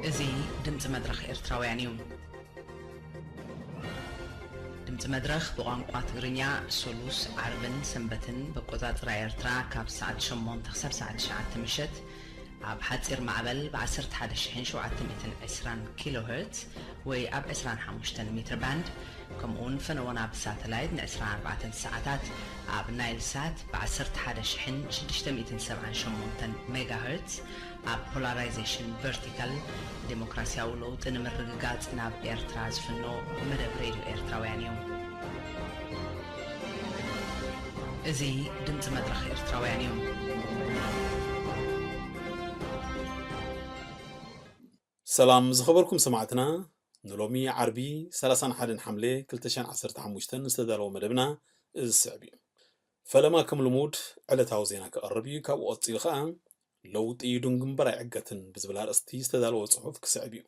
እዚ ድምፂ መድረኽ ኤርትራውያን እዩ። ድምፂ መድረኽ ብቋንቋ ትግርኛ ሶሉስ፣ ዓርብን ሰንበትን በቆፃፅራ ኤርትራ ካብ ሰዓት ሸሞንተ ክሳብ ሰዓት ትሽዓተ ምሸት ኣብ ሓፂር ማዕበል ብ ዓሰርተ ሓደ ሽሕን ሸውዓተ ሚእትን ዕስራን ኪሎ ሄርትዝ ወይ ኣብ ዕስራን ሓሙሽተን ሜትር ባንድ፣ ከምኡውን ፈነወና ብሳተላይት ን ዕስራን ኣርባዕተን ሰዓታት ኣብ ናይል ሳት ብ ዓሰርተ ሓደ ሽሕን ሽዱሽተ ሚእትን ሰብዓን ሸሞንተን ሜጋ ሄርትዝ ኣብ ፖላራይዜሽን ቨርቲካል ዴሞክራሲያዊ ለውጢ ንምርግጋጽ ናብ ኤርትራ ዝፍኖ መደብ ሬድዮ ኤርትራውያን እዩ። እዚ ድምጺ መድረኽ ኤርትራውያን እዩ። ሰላም ዝኸበርኩም ሰማዕትና፣ ንሎሚ ዓርቢ ሰላሳን ሓደን ሓምለ ክልተ ሽሕን ዓሰርተ ሓሙሽተን ዝተዳለወ መደብና እዚ ዝስዕብ እዩ። ፈለማ ከም ልሙድ ዕለታዊ ዜና ክቐርብ እዩ። ካብኡ ቀጺሉ ኸኣ ለውጢ ይዱን ግንባር ኣይዕገትን ብዝብል ኣርእስቲ ዝተዳለወ ጽሑፍ ክስዕብ እዩ።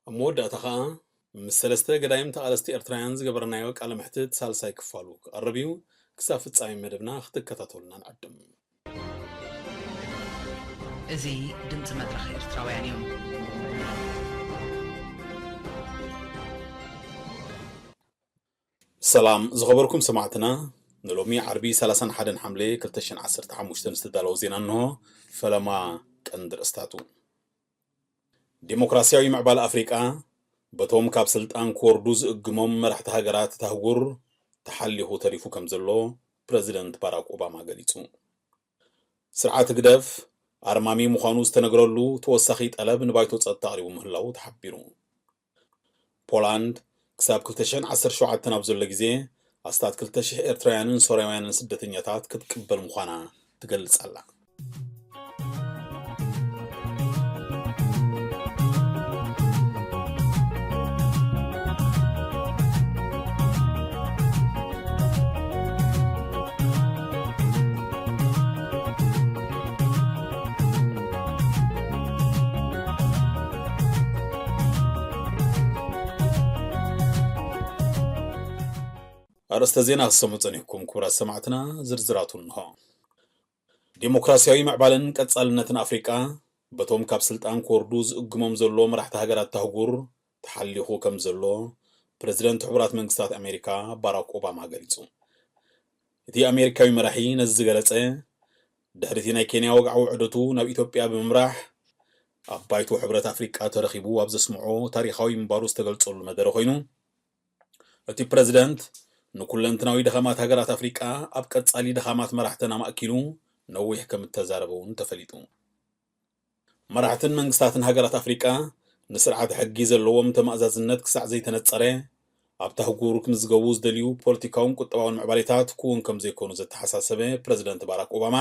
ኣብ መወዳእታ ኸኣ ምስ ሰለስተ ገዳይም ተቓለስቲ ኤርትራውያን ዝገበርናዮ ቃለ መሕትት ሳልሳይ ክፋሉ ክቐርብ እዩ። ክሳብ ፍጻሜ መደብና ክትከታተሉና ንዕድም። እዚ ድምጺ መድረኽ ኤርትራውያን እዩ። ሰላም ዝኸበርኩም ሰማዕትና፣ ንሎሚ ዓርቢ ሰላሳን ሓደን ሓምለ ክልተ ሽሕን ዓሰርተ ሓሙሽተን ዝተዳለወ ዜና እንሆ። ፈለማ ቀንዲ ርእስታቱ። ዴሞክራሲያዊ ምዕባለ ኣፍሪቃ በቶም ካብ ስልጣን ክወርዱ ዝእግሞም መራሕቲ ሃገራት እታ ኣህጉር ተሓሊኹ ተሪፉ ከም ዘሎ ፕረዚደንት ባራክ ኦባማ ገሊጹ። ስርዓት ህግደፍ ኣርማሚ ምዃኑ ዝተነግረሉ ተወሳኺ ጠለብ ንባይቶ ጸጥታ ኣቕሪቡ ምህላዉ ተሓቢሩ። ፖላንድ ክሳብ ክልተ ሽሕን ዓሰርተ ሸውዓተን ኣብ ዘሎ ግዜ ኣስታት ክልተ ሽሕ ኤርትራውያንን ሶርያውያንን ስደተኛታት ክትቅበል ምዃና ትገልጽ ኣላ። ኣርእስተ ዜና ክትሰምዑ ጸኒሕኩም ክቡራት ሰማዕትና፣ ዝርዝራቱ እንሆ። ዴሞክራሲያዊ ምዕባለን ቀጻልነትን ኣፍሪቃ በቶም ካብ ስልጣን ክወርዱ ዝእግሞም ዘሎ መራሕቲ ሃገራት ኣህጉር ተሓሊኹ ከም ዘሎ ፕረዚደንት ሕቡራት መንግስታት ኣሜሪካ ባራክ ኦባማ ገሊጹ። እቲ ኣሜሪካዊ መራሒ ነዚ ዝገለጸ ድሕሪ እቲ ናይ ኬንያ ወግዓዊ ዑደቱ ናብ ኢትዮጵያ ብምምራሕ ኣብ ባይቶ ሕብረት ኣፍሪቃ ተረኺቡ ኣብ ዘስምዖ ታሪኻዊ ምንባሩ ዝተገልጸሉ መደረ ኮይኑ፣ እቲ ፕረዚደንት ንኩለንትናዊ ድኻማት ሃገራት ኣፍሪቃ ኣብ ቀጻሊ ድኻማት መራሕተን ኣማእኪሉ ነዊሕ ከም እተዛረበ እውን ተፈሊጡ። መራሕትን መንግስታትን ሃገራት ኣፍሪቃ ንስርዓት ሕጊ ዘለዎም ተማእዛዝነት ክሳዕ ዘይተነጸረ ኣብታ ኣህጉር ክምዝገቡ ዝደልዩ ፖለቲካውን ቁጠባውን ምዕባሌታት ክውን ከም ዘይኮኑ ዘተሓሳሰበ ፕረዚደንት ባራክ ኦባማ፣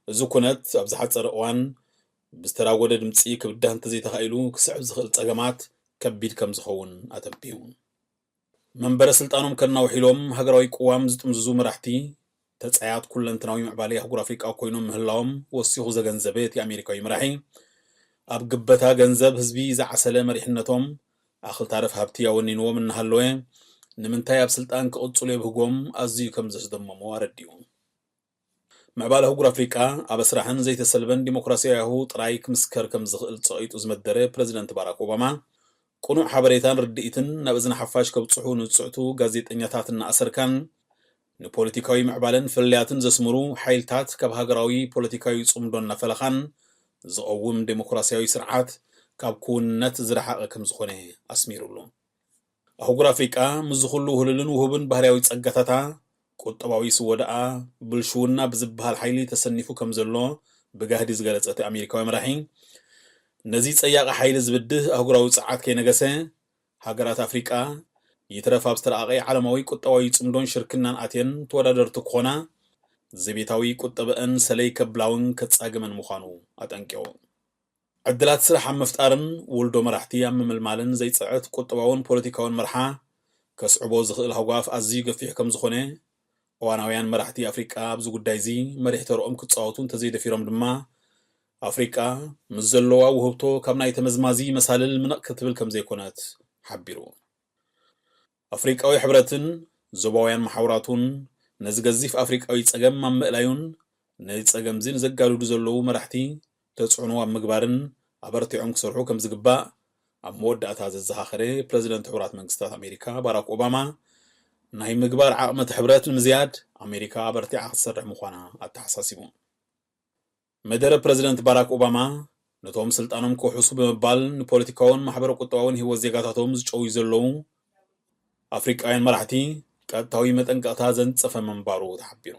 እዚ ኩነት ኣብ ዝሓጸረ እዋን ብዝተራጎደ ድምጺ ክብዳህ እንተዘይተኻኢሉ ክስዕብ ዝኽእል ጸገማት ከቢድ ከም ዝኸውን ኣተንቢሁ። መንበረ ስልጣኖም ከናውሑ ኢሎም ሃገራዊ ቅዋም ዝጥምዝዙ መራሕቲ ተጻያት ኩለንትናዊ ምዕባለ ኣህጉር ኣፍሪቃ ኮይኖም ምህላዎም ወሲኹ ዘገንዘበ እቲ ኣሜሪካዊ መራሒ፣ ኣብ ግበታ ገንዘብ ህዝቢ ዝዓሰለ መሪሕነቶም ኣኽልታረፍ ሃብቲ ኣወኒንዎም እናሃለወ ንምንታይ ኣብ ስልጣን ክቕጽሉ የብህጎም ኣዝዩ ከም ዘስደመሞ ኣረዲኡ። ምዕባለ ኣህጉር ኣፍሪቃ ኣብ ኣስራሕን ዘይተሰልበን ዲሞክራሲያዊ ሃዋሁ ጥራይ ክምስከር ከም ዝኽእል ጸቒጡ ዝመደረ ፕረዚደንት ባራክ ኦባማ፣ ቅኑዕ ሓበሬታን ርድኢትን ናብ እዝኒ ሓፋሽ ከብጽሑ ንጽዕቱ ጋዜጠኛታት እናኣሰርካን ንፖለቲካዊ ምዕባለን ፍልልያትን ዘስምሩ ሓይልታት ካብ ሃገራዊ ፖለቲካዊ ጽምዶ እናፈለኻን ዝቐውም ዴሞክራሲያዊ ስርዓት ካብ ክውንነት ዝረሓቐ ከም ዝኾነ ኣስሚሩሉ። ኣህጉር ኣፍሪቃ ምስዚ ኩሉ ውህሉልን ውሁብን ባህርያዊ ጸጋታታ፣ ቁጠባዊ ስወዳኣ ብብልሽውና ብዝበሃል ሓይሊ ተሰኒፉ ከም ዘሎ ብጋህዲ ዝገለጸ እቲ ኣሜሪካዊ መራሒ፣ ነዚ ጸያቒ ሓይሊ ዝብድህ ኣህጉራዊ ጸዓት ከይነገሰ፣ ሃገራት ኣፍሪቃ ይትረፍ ኣብ ዝተረቓቐ ዓለማዊ ቁጠባዊ ጽምዶን ሽርክናን ኣትየን ተወዳደርቲ ክኾና፣ ዘቤታዊ ቁጠበአን ሰለይ ከብላውን ከጻግመን ምዃኑ ኣጠንቂቑ። ዕድላት ስራሕ ኣብ ምፍጣርን ውልዶ መራሕቲ ኣብ ምምልማልን ዘይጽዕት ቁጠባውን ፖለቲካውን መርሓ ከስዕቦ ዝኽእል ሃጓፍ ኣዝዩ ገፊሕ ከም ዝኾነ፣ እዋናውያን መራሕቲ ኣፍሪቃ ኣብዚ ጉዳይ እዚ መሪሕ ተርኦም ክጻወቱ እንተዘይደፊሮም ድማ፣ ኣፍሪቃ ምስ ዘለዋ ውህብቶ ካብ ናይ ተመዝማዚ መሳልል ምነቕ ክትብል ከም ዘይኮነት ሓቢሩ። ኣፍሪቃዊ ሕብረትን ዞባውያን መሓውራቱን ነዚ ገዚፍ ኣፍሪቃዊ ጸገም ኣብ ምእላዩን ነዚ ጸገም እዚ ንዘጋድዱ ዘለዉ መራሕቲ ተጽዕኖ ኣብ ምግባርን ኣበርቲዖም ክሰርሑ ከም ዝግባእ ኣብ መወዳእታ ዘዘኻኸረ ፕረዚደንት ሕቡራት መንግስታት ኣሜሪካ ባራክ ኦባማ፣ ናይ ምግባር ዓቕሚ እቲ ሕብረት ንምዝያድ ኣሜሪካ ኣበርቲዓ ክትሰርሕ ምዃና ኣተሓሳሲቡ። መደረ ፕረዚደንት ባራክ ኦባማ፣ ነቶም ስልጣኖም ክውሕሱ ብምባል ንፖለቲካውን ማሕበረ ቁጠባውን ህይወት ዜጋታቶም ዝጨውዩ ዘለዉ ኣፍሪቃውያን መራሕቲ ቀጥታዊ መጠንቀቕታ ዘንጸፈ ምንባሩ ተሓቢሩ።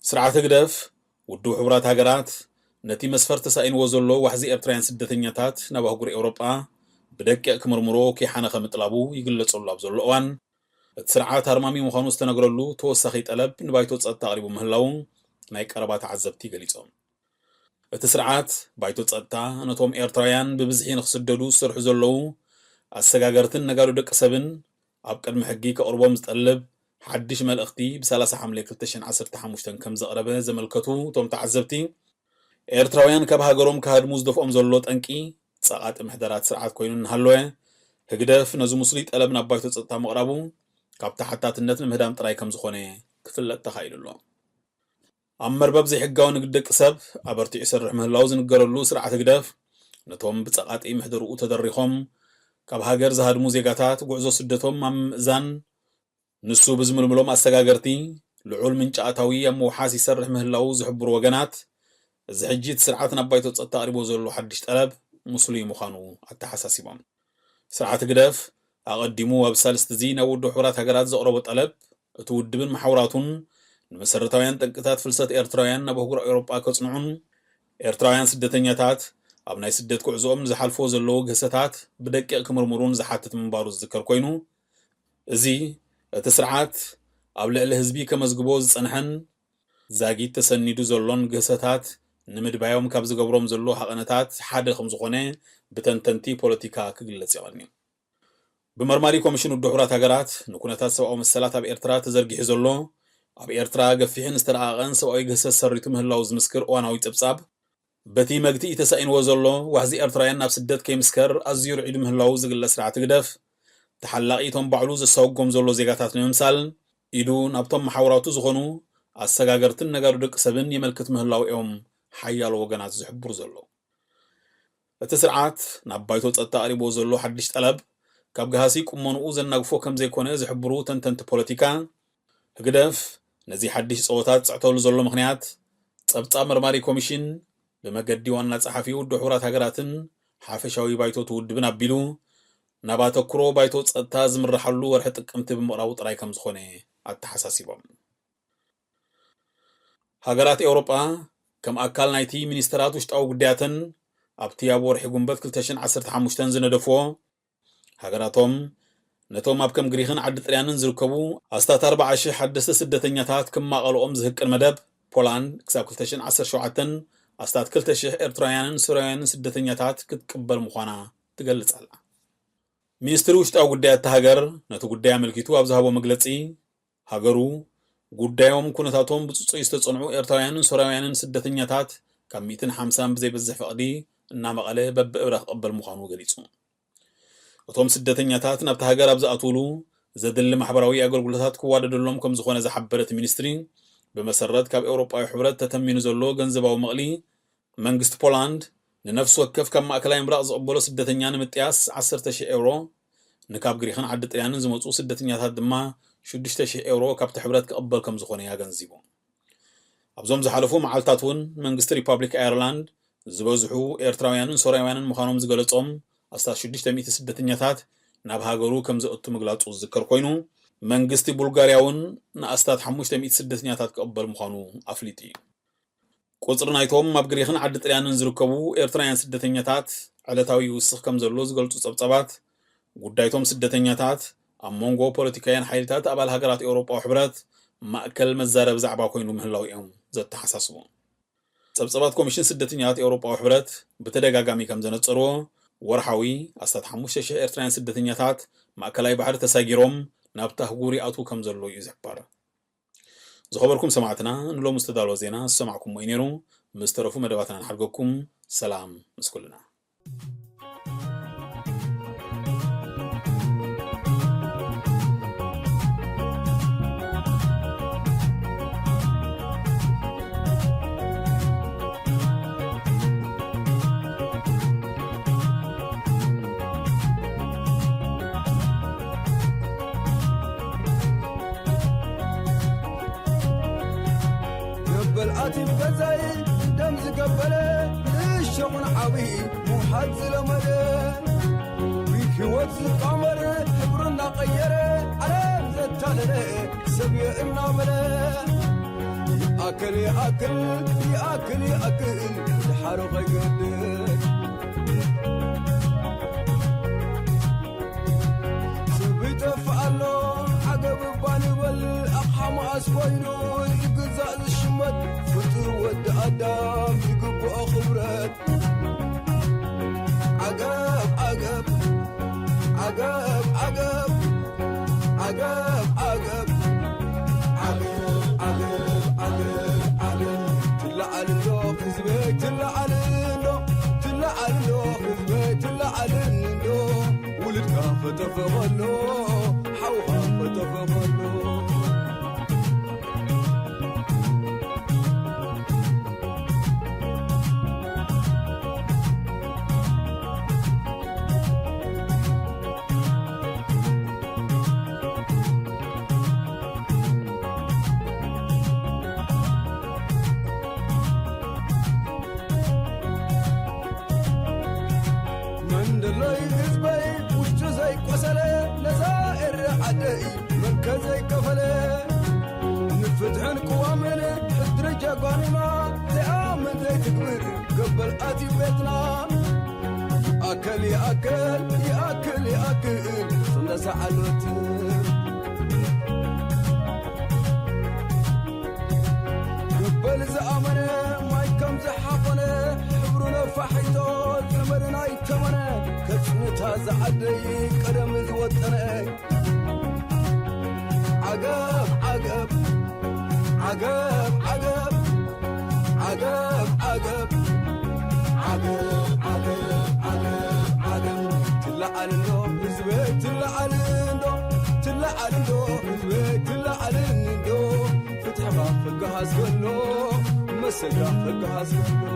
ስርዓት ህግደፍ፣ ውድብ ሕቡራት ሃገራት ነቲ መስፈርት ተሳኢንዎ ዘሎ ዋሕዚ ኤርትራውያን ስደተኛታት ናብ ኣህጉር ኤውሮጳ ብደቂቕ ክምርምሮ ከይሓነኸ ምጥላቡ ይግለጸሉ ኣብ ዘሎ እዋን፣ እቲ ስርዓት ኣርማሚ ምዃኑ ዝተነግረሉ ተወሳኺ ጠለብ ንባይቶ ጸጥታ ኣቕሪቡ ምህላዉ ናይ ቀረባ ተዓዘብቲ ገሊጾም። እቲ ስርዓት፣ ባይቶ ጸጥታ ነቶም ኤርትራውያን ብብዝሒ ንኽስደዱ ዝሰርሑ ዘለዉ ኣሰጋገርትን ነጋዶ ደቂ ሰብን ኣብ ቅድሚ ሕጊ ከቕርቦም ዝጠልብ ሓድሽ መልእኽቲ ብ30 ሓምለ ክልተ ሽሕን ዓሰርተ ሓሙሽተን ከም ዘቕረበ ዘመልከቱ እቶም ተዓዘብቲ፣ ኤርትራውያን ካብ ሃገሮም ክሃድሙ ዝደፍኦም ዘሎ ጠንቂ ጸቓጢ ምሕደራት ስርዓት ኮይኑ እናሃለወ፣ ህግደፍ ነዚ ምስሉይ ጠለብ ናብ ባይቶ ጸጥታ ምቕራቡ ካብ ተሓታትነት ንምህዳም ጥራይ ከም ዝኾነ ክፍለጥ ተኻኢሉ ኣሎ። ኣብ መርበብ ዘይሕጋዊ ንግዲ ደቂ ሰብ ኣበርቲዑ ይሰርሕ ምህላው ዝንገረሉ ስርዓት ህግደፍ፣ ነቶም ብጸቓጢ ምሕደርኡ ተደሪኾም ካብ ሃገር ዝሃድሙ ዜጋታት ጉዕዞ ስደቶም ኣብ ምእዛን፣ ንሱ ብዝምልምሎም ኣሰጋገርቲ ልዑል ምንጪ ኣታዊ ኣብ ምውሓስ ይሰርሕ ምህላው ዝሕብሩ ወገናት፣ እዚ ሕጂ እቲ ስርዓት ናብ ባይቶ ጸጥታ ኣቕሪቦ ዘሎ ሓድሽ ጠለብ ምስሉይ ምዃኑ ኣተሓሳሲቦም። ስርዓት ህግደፍ ኣቐዲሙ ኣብ ሳልስቲ እዚ ናብ ውድብ ሕቡራት ሃገራት ዘቕረቦ ጠለብ፣ እቲ ውድብን መሓውራቱን ንመሰረታውያን ጠንቅታት ፍልሰት ኤርትራውያን ናብ ኣህጉር ኤውሮጳ ከጽንዑን ኤርትራውያን ስደተኛታት ኣብ ናይ ስደት ጉዕዞኦም ንዝሓልፎ ዘለዉ ግህሰታት ብደቂቕ ክምርምሩን ዝሓትት ምንባሩ ዝዝከር ኮይኑ፣ እዚ እቲ ስርዓት ኣብ ልዕሊ ህዝቢ ከመዝግቦ ዝጸንሐን ዛጊት ተሰኒዱ ዘሎን ግህሰታት ንምድባዮም ካብ ዝገብሮም ዘሎ ሃቐነታት ሓደ ከም ዝኾነ ብተንተንቲ ፖለቲካ ክግለጽ ይቐንዩ። ብመርማሪ ኮሚሽን ውድብ ሕቡራት ሃገራት ንኩነታት ሰብኣዊ መሰላት ኣብ ኤርትራ ተዘርጊሑ ዘሎ፣ ኣብ ኤርትራ ገፊሕን ዝተረቓቐን ሰብኣዊ ግህሰት ሰሪቱ ምህላው ዝምስክር እዋናዊ ጸብጻብ፣ በቲ መግትኢ ተሳኢንዎ ዘሎ ዋሕዚ ኤርትራውያን ናብ ስደት ከይምስከር ኣዝዩ ርዒዱ ምህላው ዝግለጽ ስርዓት ህግደፍ፣ ተሓላቒ እቶም ባዕሉ ዘሳጉጎም ዘሎ ዜጋታት ንምምሳል፣ ኢዱ ናብቶም መሓውራቱ ዝኾኑ ኣሰጋገርትን ነጋዶ ደቂ ሰብን የመልክት ምህላው እዮም ሓያሎ ወገናት ዝሕብሩ ዘለዉ። እቲ ስርዓት ናብ ባይቶ ጸጥታ ኣቕሪብዎ ዘሎ ሓድሽ ጠለብ፣ ካብ ገሃሲ ቁመንኡ ዘናግፎ ከም ዘይኮነ ዝሕብሩ ተንተንቲ ፖለቲካ፣ ህግደፍ ነዚ ሓድሽ ጸወታ ዝጽዕተሉ ዘሎ ምኽንያት፣ ጸብጻብ መርማሪ ኮሚሽን ብመገዲ ዋና ጸሓፊ ውድብ ሕቡራት ሃገራትን ሓፈሻዊ ባይቶ እቲ ውድብን ኣቢሉ፣ ናብ ኣተኩሮ ባይቶ ጸጥታ ዝምርሓሉ ወርሒ ጥቅምቲ ብምቕራቡ ጥራይ ከም ዝኾነ ኣተሓሳሲቦም። ሃገራት ኤውሮጳ፣ ከም ኣካል ናይቲ ሚኒስተራት ውሽጣዊ ጉዳያተን ኣብቲ ኣብ ወርሒ ጉንበት ክልተ ሽሕን ዓሰርተ ሓሙሽተን ዝነደፍዎ፣ ሃገራቶም ነቶም ኣብ ከም ግሪኽን ዓዲ ጥልያንን ዝርከቡ ኣስታት ኣርባዓ ሽሕ ሓደስቲ ስደተኛታት ክማቐልኦም ዝህቅን መደብ፣ ፖላንድ ክሳብ ክልተ ሽሕን ዓሰርተ ሸውዓተን ኣስታት ክልተ ሽሕ ኤርትራውያንን ሶርያውያንን ስደተኛታት ክትቅበል ምዃና ትገልጽ ኣላ። ሚኒስትሪ ውሽጣዊ ጉዳያት እታ ሃገር ነቲ ጉዳይ ኣመልኪቱ ኣብ ዝሃቦ መግለጺ፣ ሃገሩ ጉዳዮም ኩነታቶም ብጽጹይ ዝተጸንዑ ኤርትራውያንን ሶርያውያንን ስደተኛታት ካብ ሚእትን ሓምሳን ብዘይበዝሕ ፈቕዲ እናመቐለ በብእብረ ክቕበል ምዃኑ ገሊጹ። እቶም ስደተኛታት ናብቲ ሃገር ኣብ ዝኣትውሉ ዘድሊ ማሕበራዊ ኣገልግሎታት ክዋደደሎም ከም ዝኾነ ዝሓበረ እቲ ሚኒስትሪ፣ ብመሰረት ካብ ኤውሮጳዊ ሕብረት ተተሚኑ ዘሎ ገንዘባዊ መቕሊ፣ መንግስቲ ፖላንድ ንነፍሲ ወከፍ ካብ ማእከላይ ምብራቕ ዝቕበሎ ስደተኛ ንምጥያስ ዓሰርተ ሽሕ ኤውሮ፣ ንካብ ግሪኽን ዓዲ ጥልያንን ዝመጹ ስደተኛታት ድማ ሽዱሽተ ሽሕ ኤውሮ ካብቲ ሕብረት ክቕበል ከም ዝኾነ ኣገንዚቡ። ኣብዞም ዝሓለፉ መዓልታት እውን መንግስቲ ሪፓብሊክ ኣየርላንድ ዝበዝሑ ኤርትራውያንን ሶርያውያንን ምዃኖም ዝገለጾም ኣስታት ሽዱሽተ ሚእቲ ስደተኛታት ናብ ሃገሩ ከም ዘእቱ ምግላጹ ዝዝከር ኮይኑ፣ መንግስቲ ቡልጋርያ እውን ንኣስታት ሓሙሽተ ሚእቲ ስደተኛታት ክቕበል ምዃኑ ኣፍሊጡ እዩ። ቁጽሪ ናይቶም ኣብ ግሪኽን ዓዲ ጥልያንን ዝርከቡ ኤርትራውያን ስደተኛታት ዕለታዊ ይውስኽ ከም ዘሎ ዝገልጹ ጸብጻባት፣ ጉዳይቶም ስደተኛታት ኣብ መንጎ ፖለቲካውያን ሓይልታት ኣባል ሃገራት ኤውሮጳዊ ሕብረት ማእከል መዛረቢ ዛዕባ ኮይኑ ምህላው እዮም ዘተሓሳስቡ። ጸብጻባት ኮሚሽን ስደተኛታት ኤውሮጳዊ ሕብረት ብተደጋጋሚ ከም ዘነጸርዎ፣ ወርሓዊ ኣስታት ሓሙሽተ ሽሕ ኤርትራውያን ስደተኛታት ማእከላይ ባሕሪ ተሳጊሮም ናብቲ ኣህጉር ይኣትዉ ከም ዘለዉ እዩ ዝሕበር። ዝኸበርኩም ሰማዕትና፣ ንሎሚ ዝተዳለወ ዜና ዝሰማዕኩምዎ እዩ ነይሩ። ምስ ተረፉ መደባትና ንሓድገኩም። ሰላም ምስ ኩልና። ኣቲብ ገዛይ ደም ዝገበረ፣ ንእሽቶ ኹን ዓብዪ ምውሓድ ዝለመደ፣ ብህይወት ዝጣመር ሕብሩ እናቐየረ፣ ዓለም ዘታለለ ሰብ እየ እናበለ፣ ይኣክል ይኣክል ይኣክል ይኣክል ድሓሩ ከይገድል። ሰብ ይጠፍእ ኣሎ ዓገብ እባ ንበል፣ ኣቕሓ መኣስ ኮይኑ ዝግዛእ ዝሽመት፣ ፍጡር ወዲ ኣዳም ዝግብኦ ክብረት። ዓገብ ዓገብ ዓገብ ዓገብ ዓገብ ዓገብ ዓገብ ዓገብ ዓገብ ዓገብ። ትለዓል እንዶ ህዝበይ ትለዓል እንዶ፣ ትለዓል እንዶ ህዝበይ ትለዓል እንዶ፣ ውሉድካ ኸጠፈ ኸሎ፣ ሓውኻ ኸጠፈ ኸሎ። መንደሎይ ህዝበይ ውሽጡ ዘይቆሰለ፣ ነዛ ኤረ ዓደይ መን ከ ዘይከፈለ፣ ንፍትሕን ቅዋምን ሕድሪ ጀጋኑና ዘይኣምን ዘይትግብር፣ ገበል ኣትዩ ቤትና። ይኣክል ይኣክል ይኣክል ይኣክል፣ ስለ ሰዓሎት ገበል ዝኣመነ ማይ ከም ዝሓቆነ፣ ሕብሩ ነፋሒቶ ዘመድ ናይ ተመነ፣ ከጽንታ ዝዓደይ ቀደም ዝወጠነ። ዓገብ ዓገብ ዓገብ ዓገብ ዓገብ ዓገብ ዓገብ ዓገብ ዓገብ ዓገብ። ትለዓል እንዶ ህዝበይ ትለዓል እንዶ፣ ትለዓል እንዶ ህዝበይ ትለዓል እንዶ፣ ፍትሕኻ ክገሃስ ከሎ፣ መሰልካ ክገሃስ ከሎ።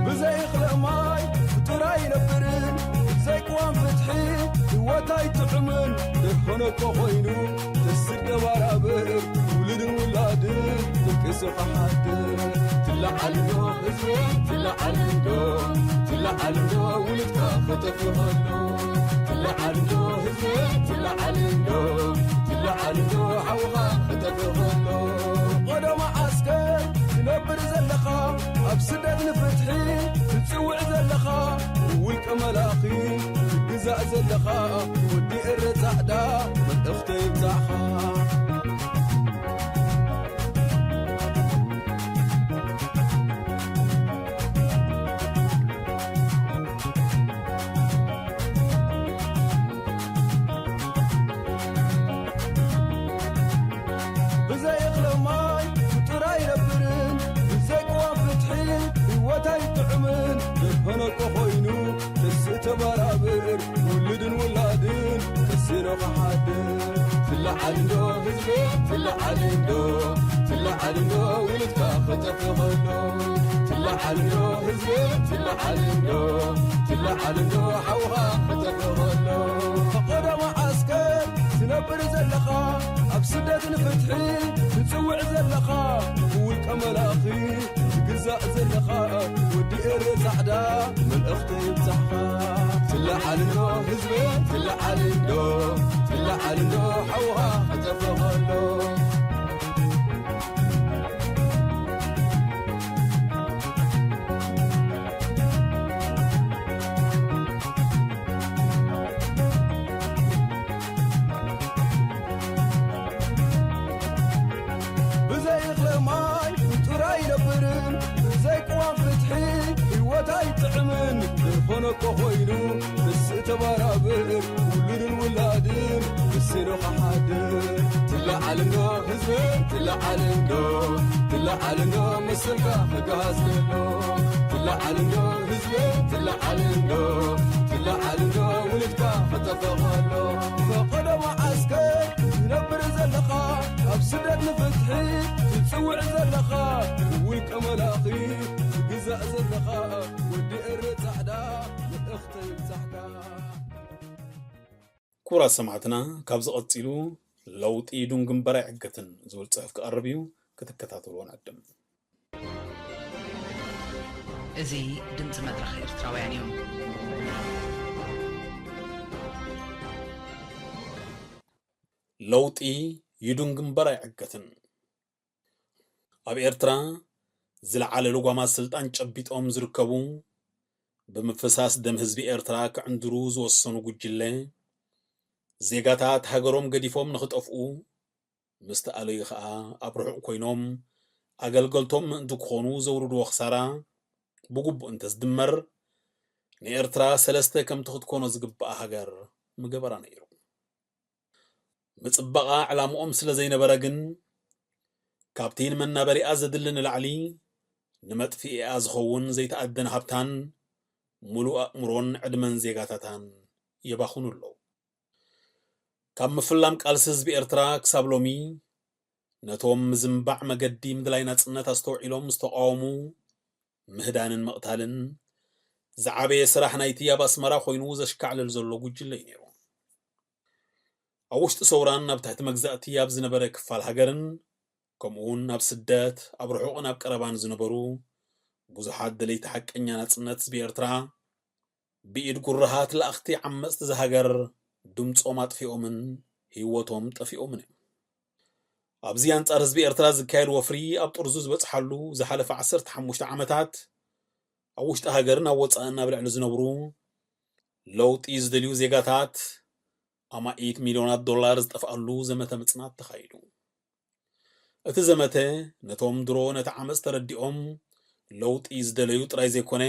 ብዘይ እኽለ ማይ ፍጡር ኣይነብርን፣ ብዘይ ቅዋም ፍትሒ ህይወት ኣይጥዕምን። ደርሆ ነቆ ኮይኑ ተስር ደባራብር፣ ውሉድን ውላድን ደቂሱ ክሓድር። ትለዓል እንዶ ህዝቢ ትለዓል እንዶ፣ ትለዓል እንዶ ውሉድካ ክጠፍእ ከሎ። ትለዓል እንዶ ህዝቢ ትለዓል እንዶ፣ ትለዓል እንዶ ሓውኻ ክጠፍእ ከሎ። ቀደማ ዓስከር ትነብር ዘለኻ፣ ኣብ ስደት ንፍትሒ ትጽውዕ ዘለኻ፣ ውልቀ መላኺ ትግዛእ ዘለኻ፣ ወዲ ኤረ ጻዕዳ መልእኽተይ ይብጻሕኻ። ብዘይ እኽለ ማይ ፍጡር ኣይነብርን፣ ብዘይ ቅዋም ፍትሒ ህይወት ኣይጥዕምን። ደርሆ ነቆ ኮይኑ ተስእ ተባራብር፣ ውሉድን ውላድን ከሲኖ ክሓድር። ትለዓል እንዶ ህዝቢ ትለዓል እንዶ፣ ትለዓል እንዶ ውሉድካ ክጠፍእ ከሎ። ትለዓል እንዶ ህዝቢ ትለዓል እንዶ፣ ትለዓል እንዶ ሓውኻ ክጠፍእ ከሎ። ፈቐዶ መዓስከር ትነብር ዘለኻ፣ ኣብ ስደት ንፍትሒ ትጽውዕ ዘለኻ፣ ብውልቀ መላኺ ትግዛእ ዘለኻ፣ ወዲ ኤረ ጻዕዳ መልእኽቲ ይብጻሕኻ። ትለዓል እንዶ ህዝቢ ትለዓል እንዶ፣ ትለዓል እንዶ ሓውኻ ክጠፍእ ከሎ። ብዘይ እኽለ ማይ ፍጡር ኣይነብርን፣ ብዘይ ቅዋም ፍትሒ ህይወት ኣይጥዕምን። ደርሆ ነቆ ኮይኑ ተስእ ተባራብር፣ ውሉድን ውላድን ከሲኖ ክሓድር። ትለዓል እንዶ ህዝቢ ትለዓል እንዶ፣ ትለዓል እንዶ መሰልካ ክገሃስ ከሎ። ትለዓል እንዶ ህዝቢ ትለዓል እንዶ፣ ትለዓል እንዶ ውሉድካ ክጠፍእ ከሎ። ፈቐዶ መዓስከር ትነብር ዘለኻ፣ ኣብ ስደት ንፍትሒ ትጽውዕ ዘለኻ፣ ውልቀ መላኺ ትግዛእ ዘለኻ፣ ወዲ ኤረ ጻዕዳ መልእኽተይ ይብጻሕካ። ክቡራት ሰማዕትና፣ ካብዚ ቀጺሉ "ለውጢ ዱን ግንባር ኣይዕገትን" ዝብል ጽሑፍ ክቐርብ እዩ፣ ክትከታተልዎ ንዕድም። እዚ ድምፂ መድረኽ ኤርትራውያን እዩ። ለውጢ ይዱን ግንባር ኣይዕገትን። ኣብ ኤርትራ ዝለዓለ ልጓማት ስልጣን ጨቢጦም ዝርከቡ፣ ብምፍሳስ ደም ህዝቢ ኤርትራ ክዕንድሩ ዝወሰኑ ጉጅለ፣ ዜጋታት ሃገሮም ገዲፎም ንኽጠፍኡ፣ ምስቲ ኣለዩ ኸኣ ኣብ ርሑቕ ኮይኖም ኣገልገልቶም ምእንቲ ክኾኑ ዘውርድዎ ክሳራ ብግቡእ እንተዝድመር፣ ንኤርትራ ሰለስተ ከምቲ ክትኮኖ ዝግብኣ ሃገር ምገበራ ነይሩ። ምጽባቓ ዕላምኦም ስለ ዘይነበረ ግን፣ ካብቲ ንመናበሪኣ ዘድሊ ንላዕሊ፣ ንመጥፍኢኣ ዝኸውን ዘይተኣደነ ሃብታን ምሉእ ኣእምሮን ዕድመን ዜጋታታን የባኽኑ ኣለዉ። ካብ ምፍላም ቃልሲ ህዝቢ ኤርትራ ክሳብ ሎሚ፣ ነቶም ምዝንባዕ መገዲ ምድላይ ናጽነት ኣስተውዒሎም ዝተቓወሙ ምህዳንን ምቕታልን ዝዓበየ ስራሕ ናይቲ ኣብ ኣስመራ ኮይኑ ዘሽካዕልል ዘሎ ጉጅለ እዩ ነይሩ። ኣብ ውሽጢ ሰውራን ኣብ ትሕቲ መግዛእቲ ኣብ ዝነበረ ክፋል ሃገርን፣ ከምኡውን ኣብ ስደት፣ ኣብ ርሑቕን ኣብ ቀረባን ዝነበሩ ብዙሓት ደለይቲ ሓቀኛ ናጽነት ህዝቢ ኤርትራ፣ ብኢድ ጉረሃት ለኣኽቲ ዓመጽቲ እዛ ሃገር ድምጾም ኣጥፊኦምን ህይወቶም ጠፊኦምን እዮም። ኣብዚ ኣንጻር ህዝቢ ኤርትራ ዝካየድ ወፍሪ ኣብ ጥርዙ ዝበጽሓሉ ዝሓለፈ ዓሰርተ ሓሙሽተ ዓመታት፣ ኣብ ውሽጢ ሃገርን ኣብ ወጻእን ኣብ ልዕሊ ዝነብሩ ለውጢ ዝደልዩ ዜጋታት ኣማኢት ሚልዮናት ዶላር ዝጠፍኣሉ ዘመተ ምጽናት ተኻይዱ። እቲ ዘመተ ነቶም ድሮ ነቲ ዓመጽ ተረዲኦም ለውጢ ዝደለዩ ጥራይ ዘይኮነ፣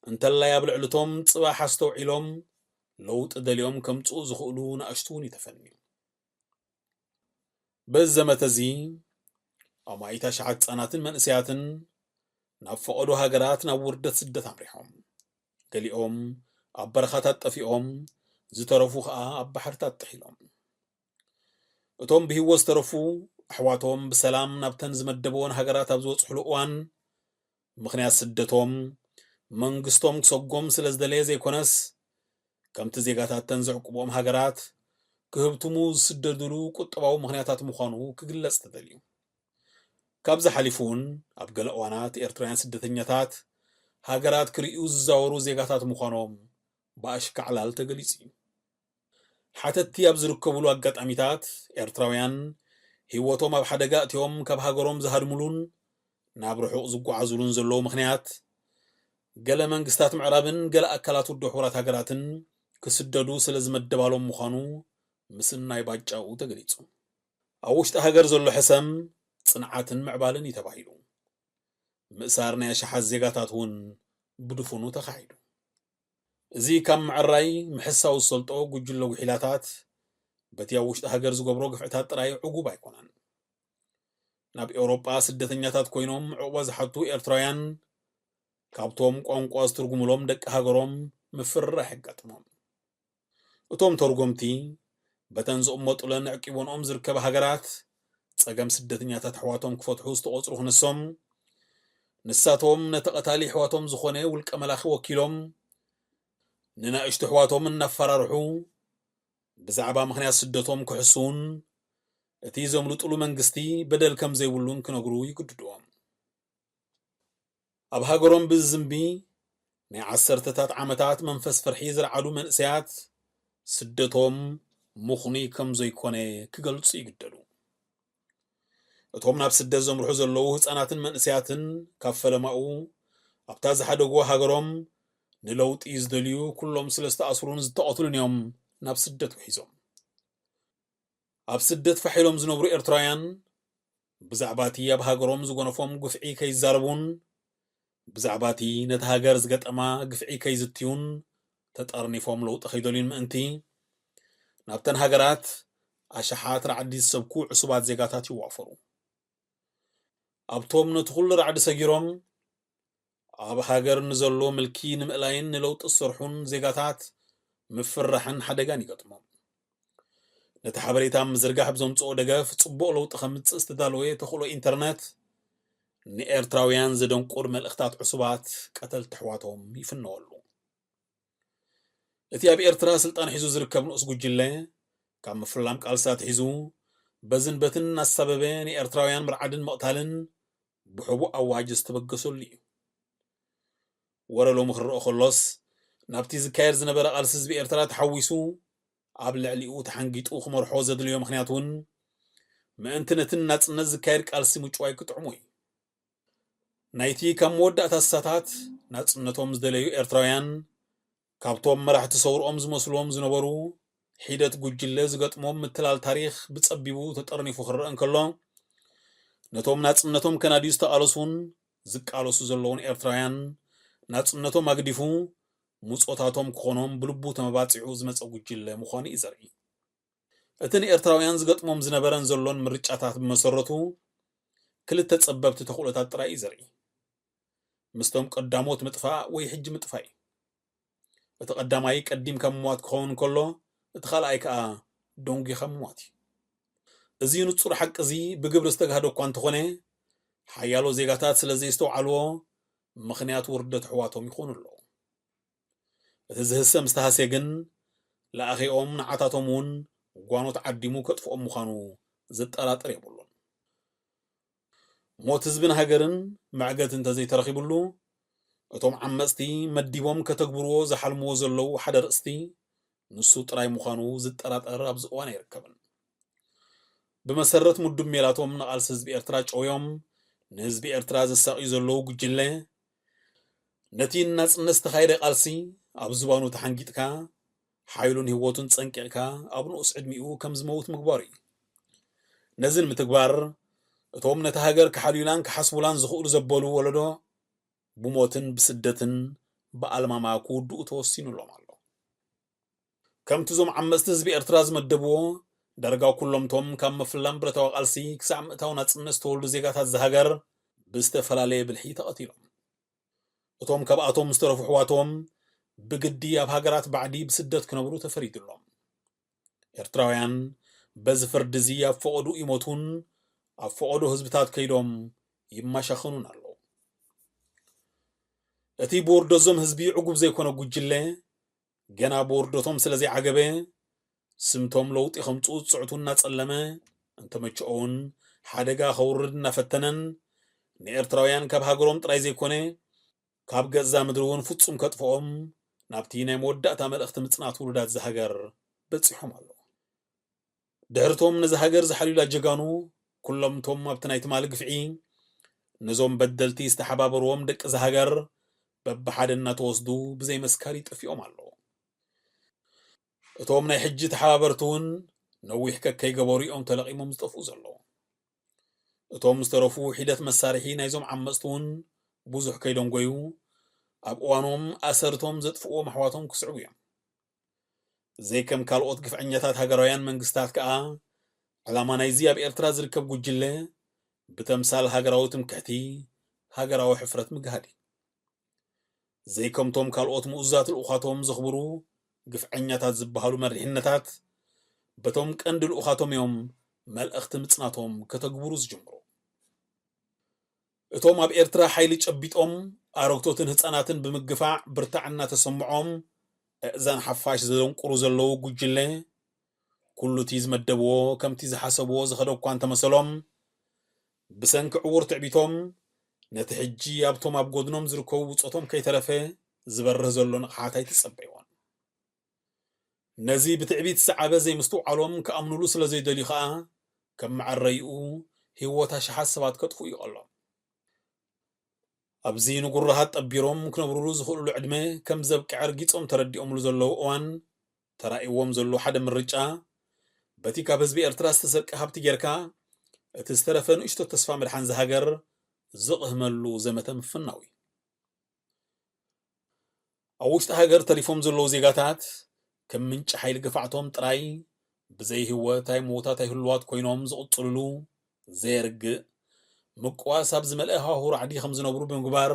እንተላይ ኣብ ልዕልቶም ጽባሕ ኣስተውዒሎም ለውጢ ደልዮም ከምጽኡ ዝኽእሉ ንኣሽቱ እውን እዩ ተፈንዩ። በዚ ዘመተ እዚ ኣማኢት ኣሽሓት ህጻናትን መንእሰያትን ናብ ፈቐዶ ሃገራት ናብ ውርደት ስደት ኣምሪሖም። ገሊኦም ኣብ በረኻታት ጠፊኦም፣ ዝተረፉ ኸኣ ኣብ ባሕርታት ጥሒሎም። እቶም ብህይወት ዝተረፉ ኣሕዋቶም ብሰላም ናብተን ዝመደብወን ሃገራት ኣብ ዝበጽሕሉ እዋን፣ ምኽንያት ስደቶም መንግስቶም ክሰጎም ስለ ዝደለየ ዘይኮነስ፣ ከምቲ ዜጋታተን ዘዕቁብኦም ሃገራት ክህብትሙ ዝስደድሉ ቁጠባዊ ምኽንያታት ምዃኑ ክግለጽ ተደልዩ። ካብዚ ሓሊፉ እውን ኣብ ገለ እዋናት ኤርትራውያን ስደተኛታት ሃገራት ክርእዩ ዝዛወሩ ዜጋታት ምዃኖም ብኣሽካዕላል ተገሊጹ እዩ። ሓተትቲ ኣብ ዝርከብሉ ኣጋጣሚታት፣ ኤርትራውያን ህይወቶም ኣብ ሓደጋ ኣእትዮም ካብ ሃገሮም ዝሃድምሉን ናብ ርሑቕ ዝጓዓዙሉን ዘለዉ ምኽንያት፣ ገለ መንግስታት ምዕራብን ገለ ኣካላት ውድብ ሕቡራት ሃገራትን ክስደዱ ስለ ዝመደባሎም ምዃኑ ምስናይ ባጫኡ ተገሊጹ። ኣብ ውሽጢ ሃገር ዘሎ ሕሰም፣ ጽንዓትን ምዕባለን እዩ ተባሂሉ። ምእሳር ናይ ኣሽሓት ዜጋታት እውን ብድፉኑ ተኻይዱ። እዚ ካብ ምዕራይ ምሕሳው ዝሰልጦ ጉጅለ ጉሒላታት በቲ ኣብ ውሽጢ ሃገር ዝገብሮ ግፍዕታት ጥራይ ዕጉብ ኣይኮነን። ናብ ኤውሮጳ ስደተኛታት ኮይኖም ዕቑባ ዝሓቱ ኤርትራውያን ካብቶም ቋንቋ ዝትርጉምሎም ደቂ ሃገሮም ምፍርራሕ የጋጥሞም። እቶም ተርጎምቲ በተን ዝቕመጡለን ኣዕቂቦንኦም ዝርከባ ሃገራት ጸገም ስደተኛታት ኣሕዋቶም ክፈትሑ ዝተቖጽሩ ክነሶም፣ ንሳቶም ነቲ ቀታሊ ኣሕዋቶም ዝኾነ ውልቀ መላኺ ወኪሎም ንናእሽቱ ኣሕዋቶም እናፈራርሑ ብዛዕባ ምኽንያት ስደቶም ክሕስዉን እቲ ዘምልጡሉ መንግስቲ በደል ከም ዘይብሉን ክነግሩ ይግድድዎም። ኣብ ሃገሮም ብዝዝንቢ ናይ ዓሰርተታት ዓመታት መንፈስ ፍርሒ ዝረዓዱ መንእሰያት ስደቶም ምኽኑይ ከም ዘይኮነ ክገልጹ ይግደዱ። እቶም ናብ ስደት ዘምርሑ ዘለዉ ህጻናትን መንእሰያትን ካብ ፈለማኡ ኣብታ ዝሓደግዋ ሃገሮም ንለውጢ ዝደልዩ ኩሎም ስለ ዝተኣስሩን ዝተቐትሉን እዮም ናብ ስደት ውሒዞም። ኣብ ስደት ፋሕ ኢሎም ዝነብሩ ኤርትራውያን ብዛዕባ እቲ ኣብ ሃገሮም ዝጎነፎም ግፍዒ ከይዛረቡን ብዛዕባ እቲ ነታ ሃገር ዝገጠማ ግፍዒ ከይዝትዩን ተጠርኒፎም ለውጢ ከይደልዩን ምእንቲ ናብተን ሃገራት ኣሽሓት ራዕዲ ዝሰብኩ ዕሱባት ዜጋታት ይዋፈሩ። ኣብቶም ነቲ ኩሉ ራዕዲ ሰጊሮም ኣብ ሃገር ንዘሎ ምልኪ ንምእላይን ንለውጢ ዝሰርሑን ዜጋታት ምፍርራሕን ሓደጋን ይገጥሞም። ነቲ ሓበሬታ ምዝርጋሕ ብዘምጽኦ ደገፍ ጽቡቕ ለውጢ ከምጽእ ዝተዳለወ ተኽእሎ ኢንተርነት ንኤርትራውያን ዘደንቁር መልእኽታት ዕሱባት ቀተልቲ ኣሕዋቶም ይፍነወሉ። እቲ ኣብ ኤርትራ ስልጣን ሒዙ ዝርከብ ንኡስ ጉጅለ፣ ካብ ምፍላም ቃልሲ ኣትሒዙ፣ በዝን በትን እናሳበበ ንኤርትራውያን ምርዓድን ምቕታልን ብሕቡእ ኣዋጅ ዝተበገሰሉ እዩ። ወረ ሎሚ ክረኦ ከሎስ፣ ናብቲ ዝካየድ ዝነበረ ቃልሲ ህዝቢ ኤርትራ ተሓዊሱ፣ ኣብ ልዕሊኡ ተሓንጊጡ ክመርሖ ዘድልዮ ምኽንያት እውን፣ ምእንቲ ነቲ ናጽነት ዝካየድ ቃልሲ ምጭዋይ ክጥዕሞ እዩ። ናይቲ ካብ መወዳእታ ሳታት ናጽነቶም ዝደለዩ ኤርትራውያን፣ ካብቶም መራሕቲ ሰውርኦም ዝመስልዎም ዝነበሩ ሒደት ጉጅለ ዝገጥሞም ምትላል ታሪኽ ብጸቢቡ ተጠርኒፉ ክረአ እንከሎ፣ ነቶም ናጽነቶም ከናድዩ ዝተቓለሱን ዝቃለሱ ዘለውን ኤርትራውያን፣ ናጽነቶም ኣግዲፉ፣ ምጾታቶም ክኾኖም ብልቡ ተመባጺዑ ዝመጸ ጉጅለ ምዃኑ እዩ ዘርኢ። እቲ ንኤርትራውያን ዝገጥሞም ዝነበረን ዘሎን ምርጫታት ብመሰረቱ፣ ክልተ ጸበብቲ ተኽእሎታት ጥራይ እዩ ዘርኢ። ምስቶም ቀዳሞት ምጥፋእ ወይ ሕጂ ምጥፋእ እዩ። እቲ ቀዳማይ ቀዲምካ ምሟት ክኸውን እንከሎ፣ እቲ ካልኣይ ከኣ ደንጒኻ ምሟት እዩ። እዚ ንጹር ሓቂ እዚ ብግብሪ ዝተጋህደ እኳ እንተኾነ፣ ሓያሎ ዜጋታት ስለ ዘየስተውዓልዎ፣ ምኽንያት ውርደት ኣሕዋቶም ይኾኑ ኣለዉ። እቲ ዝህሰ ምስ ተሃስየ ግን፣ ለኣኺኦም ንዓታቶም እውን ጓኖት ዓዲሙ ከጥፍኦም ምዃኑ ዘጠራጥር የብሉን። ሞት ህዝብን ሃገርን መዕገቲ እንተዘይተረኺብሉ፣ እቶም ዓመጽቲ መዲቦም ከተግብርዎ ዝሓልምዎ ዘለዉ ሓደ ርእስቲ፣ ንሱ ጥራይ ምዃኑ ዝጠራጠር ኣብዚ እዋን ኣይርከብን። ብመሰረት ምዱብ ሜላቶም ንቓልሲ ህዝቢ ኤርትራ ጨውዮም፣ ንህዝቢ ኤርትራ ዘሳቕዩ ዘለዉ ጉጅለ፣ ነቲ ንናጽነት ዝተኻየደ ቃልሲ ኣብ ዝባኑ ተሓንጊጥካ፣ ሓይሉን ህይወቱን ጸንቂቕካ፣ ኣብ ንኡስ ዕድሚኡ ከም ዝመውት ምግባሩ እዩ። ነዚ ንምትግባር፣ እቶም ነታ ሃገር ክሓልዩላን ክሓስቡላን ዝኽእሉ ዘበሉ ወለዶ፣ ብሞትን ብስደትን ብኣልማማ ክውድኡ ተወሲኑሎም ኣሎ። ከምቲ እዞም ዓመጽቲ ህዝቢ ኤርትራ ዝመደብዎ፣ ዳርጋ ኩሎምቶም ካብ ምፍላም ብረታዊ ቃልሲ ክሳዕ ምእታው ናጽነት ዝተወልዱ ዜጋታት እዛ ሃገር ብዝተፈላለየ ብልሒ ተቐቲሎም። እቶም ካብኣቶም ዝተረፉ ኣሕዋቶም ብግዲ ኣብ ሃገራት ባዕዲ ብስደት ክነብሩ ተፈሪዱሎም። ኤርትራውያን በዚ ፍርዲ እዚ ኣብ ፈቐድኡ ይሞቱን ኣብ ፈቐዶ ህዝብታት ከይዶም ይመሻኸኑን ኣለዉ። እቲ ብውርደዞም ህዝቢ ዕጉብ ዘይኮነ ጉጅለ፣ ገና ብውርደቶም ስለ ዘይዓገበ፣ ስምቶም ለውጢ ከምጽኡ ዝጽዕቱ እናጸለመ፣ እንተመቸኦ እውን ሓደጋ ከውርድ እናፈተነን፣ ንኤርትራውያን ካብ ሃገሮም ጥራይ ዘይኮነ፣ ካብ ገዛ ምድሪ እውን ፍጹም ከጥፍኦም፣ ናብቲ ናይ መወዳእታ መልእኽቲ ምጽናት ውሉዳት እዛ ሃገር በጺሖም ኣለዉ። ድሕርቶም ነዚ ሃገር ዝሓልዩላ ጀጋኑ፣ ኩሎምቶም ኣብቲ ናይ ትማሊ ግፍዒ፣ ነዞም በደልቲ ዝተሓባበርዎም ደቂ እዛ ሃገር፣ በብሓደ እናተወስዱ ብዘይ መስካሪ ጠፊኦም ኣለዉ። እቶም ናይ ሕጂ ተሓባበርቲ እውን ነዊሕ ከከይገበሩ እዮም ተለቒሞም ዝጠፍኡ ዘለዉ። እቶም ዝተረፉ ሒደት መሳርሒ ናይዞም ዓመጽቲ እውን ብዙሕ ከይደንጎዩ፣ ኣብ እዋኖም ኣሰርቶም ዘጥፍእዎም ኣሕዋቶም ክስዕቡ እዮም። ዘይከም ካልኦት ግፍዐኛታት ሃገራውያን መንግስታት ከኣ፣ ዕላማ ናይዚ ኣብ ኤርትራ ዝርከብ ጉጅለ፣ ብተምሳል ሃገራዊ ትምክሕቲ፣ ሃገራዊ ሕፍረት ምግሃድ እዩ። ዘይከምቶም ካልኦት ምኡዛት ልኡኻቶም ዘኽብሩ ግፍዐኛታት ዝበሃሉ መሪሕነታት፣ በቶም ቀንዲ ልኡኻቶም እዮም መልእኽቲ ምጽናቶም ከተግብሩ ዝጅምሩ። እቶም ኣብ ኤርትራ ሓይሊ ጨቢጦም ኣረግቶትን ህጻናትን ብምግፋዕ ብርታዕ እናተሰምዖም፣ እእዛን ሓፋሽ ዘደንቁሩ ዘለዉ ጉጅለ፣ ኩሉ እቲ ዝመደብዎ ከምቲ ዝሓሰብዎ ዝኸደ እኳ እንተመሰሎም፣ ብሰንኪ ዕዉር ትዕቢቶም፣ ነቲ ሕጂ ኣብቶም ኣብ ጎድኖም ዝርከቡ ብጾቶም ከይተረፈ ዝበርህ ዘሎ ንቕሓት ኣይተጸበይዎን። ነዚ ብትዕቢት ዝሰዓበ ዘይምስትውዓሎም ክኣምኑሉ ስለ ዘይደልዩ ኸኣ፣ ከም መዐረይኡ ህይወት ኣሽሓት ሰባት ከጥፍኡ ይቐሎም። ኣብዚ ንጉራሃት ጠቢሮም ክነብሩሉ ዝኽእሉሉ ዕድመ ከም ዘብቅዐ ርጊጾም ተረዲኦምሉ ዘለዉ እዋን፣ ተራእይዎም ዘሎ ሓደ ምርጫ፣ በቲ ካብ ህዝቢ ኤርትራ ዝተሰርቀ ሃብቲ ጌርካ፣ እቲ ዝተረፈ ንእሽቶ ተስፋ ምድሓን ዝሃገር ዝቕህመሉ ዘመተ ምፍናው እዩ። ኣብ ውሽጢ ሃገር ተሪፎም ዘለዉ ዜጋታት፣ ከም ምንጪ ሓይሊ ግፋዕቶም ጥራይ፣ ብዘይ ህይወት ኣይምዉታት ኣይህልዋት ኮይኖም ዝቕጽልሉ፣ ዘየርግእ ምቅዋስ ኣብ ዝመልአ ሃዋህው ራዕዲ ከም ዝነብሩ ብምግባር፣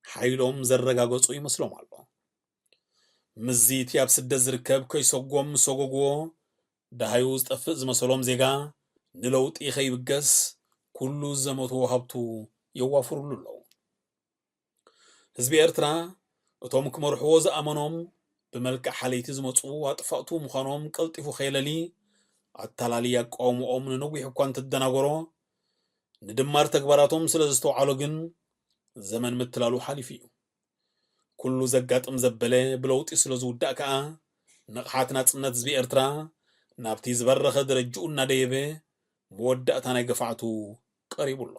ሓይሎም ዘረጋገጹ ይመስሎም ኣሎ። ምስዚ እቲ ኣብ ስደት ዝርከብ ከይሰጎም ምስ ሰጎግዎ፣ ደሃዩ ዝጠፍእ ዝመሰሎም ዜጋ፣ ንለውጢ ከይብገስ፣ ኩሉ ዝዘመትዎ ሃብቱ የዋፍሩሉ ኣለዉ። ህዝቢ ኤርትራ፣ እቶም ክመርሕዎ ዝኣመኖም፣ ብመልክዕ ሓለይቲ ዝመጹ ኣጥፋእቱ ምዃኖም ቀልጢፉ ከይለሊ ኣታላሊ ኣቃውምኦም ንነዊሕ እኳ እንተደናጎሮ፣ ንድማር ተግባራቶም ስለ ዝተውዓሎ ግን ዘመን ምትላሉ ሓሊፉ እዩ። ኩሉ ዘጋጥም ዘበለ ብለውጢ ስለ ዝውዳእ ከኣ ንቕሓት ናጽነት ህዝቢ ኤርትራ ናብቲ ዝበረኸ ደረጅኡ እናደየበ መወዳእታ ናይ ገፋዕቱ ቀሪቡ ኣሎ።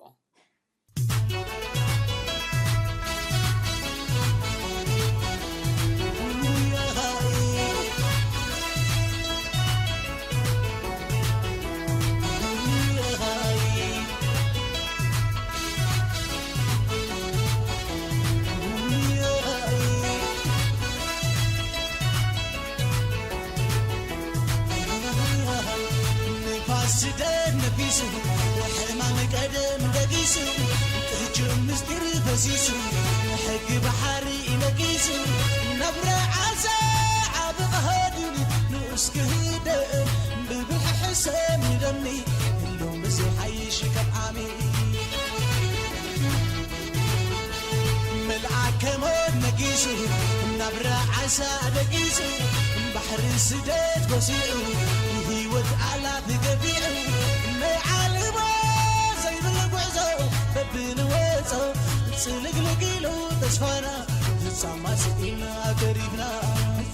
ንፋስ ስደት ነፊሱ፣ ሕማም ቀደም ደጊሱ፣ ጥጁ ምስጢር ፈሲሱ፣ ሕጊ ባሕሪ ነጊሱ፣ ነብረ ዓሳ ዓቢ ቐሃድን ንኡስ ክህደእ፣ ብብልሒ ሕሰም ንደሚ፣ ሎሚ ዘይሓይሽ ካብ ዓሚ። መልኣከ ሞት ነጊሱ፣ ናብራ ዓሳ ደቂሱ፣ ባሕሪ ስደት ጎሲዑ፣ ንህይወት ኣላፍ ገቢዑ፣ ናይ ዓለማ ዘይብል ጉዕዞ በብንወጾ፣ ጽልግልግ ኢሉ ተስፋና፣ ንጻማ ስኢና ተሪፍና።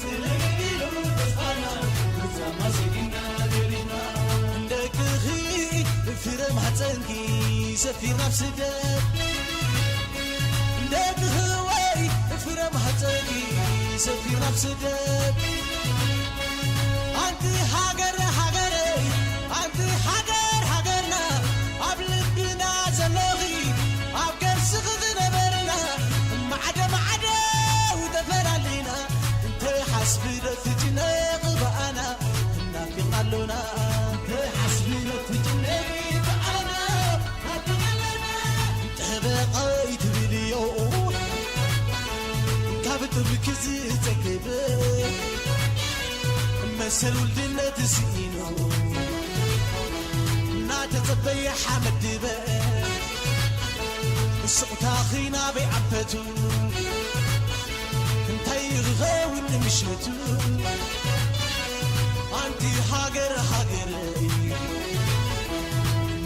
ጽልግልግ ኢሉ ተስፋና፣ ንጻማ ስኢና ተሪፍና። ደቅኺ ፍረ ማህጸንኪ ሰፊርና ኣብ ስደት፣ ደቂ ህወይ ፍረ ማህጸንኪ ሰፊርና ኣብ ስደት። ኣንቲ ሃገር ሃገረይ፣ ኣንቲ ሃገር ሃገርና፣ ኣብ ልብና ዘለኺ፣ ኣብ ከርስኺ ዝነበርና፣ ማዕደ ማዕደ ተፈላሊና፣ እንተ ሓስቢ ዶ ትጭነቕ ብኣና፣ እናፊቕ ኣሎና። እንተ ሓስቢ ዶ ትጭነቕ ብኣና፣ ጠበቐይ ትብልዮ ካብ ጥብቂ ዝጸገበ መሰል ውልድነት ስኢኑ እናተጸበየ ሓመድ ድበ ስቕታኺ ናበይ ኣንፈቱ እንታይ ክኸውን ንምሸቱ ኣንቲ ሃገር ሃገረይ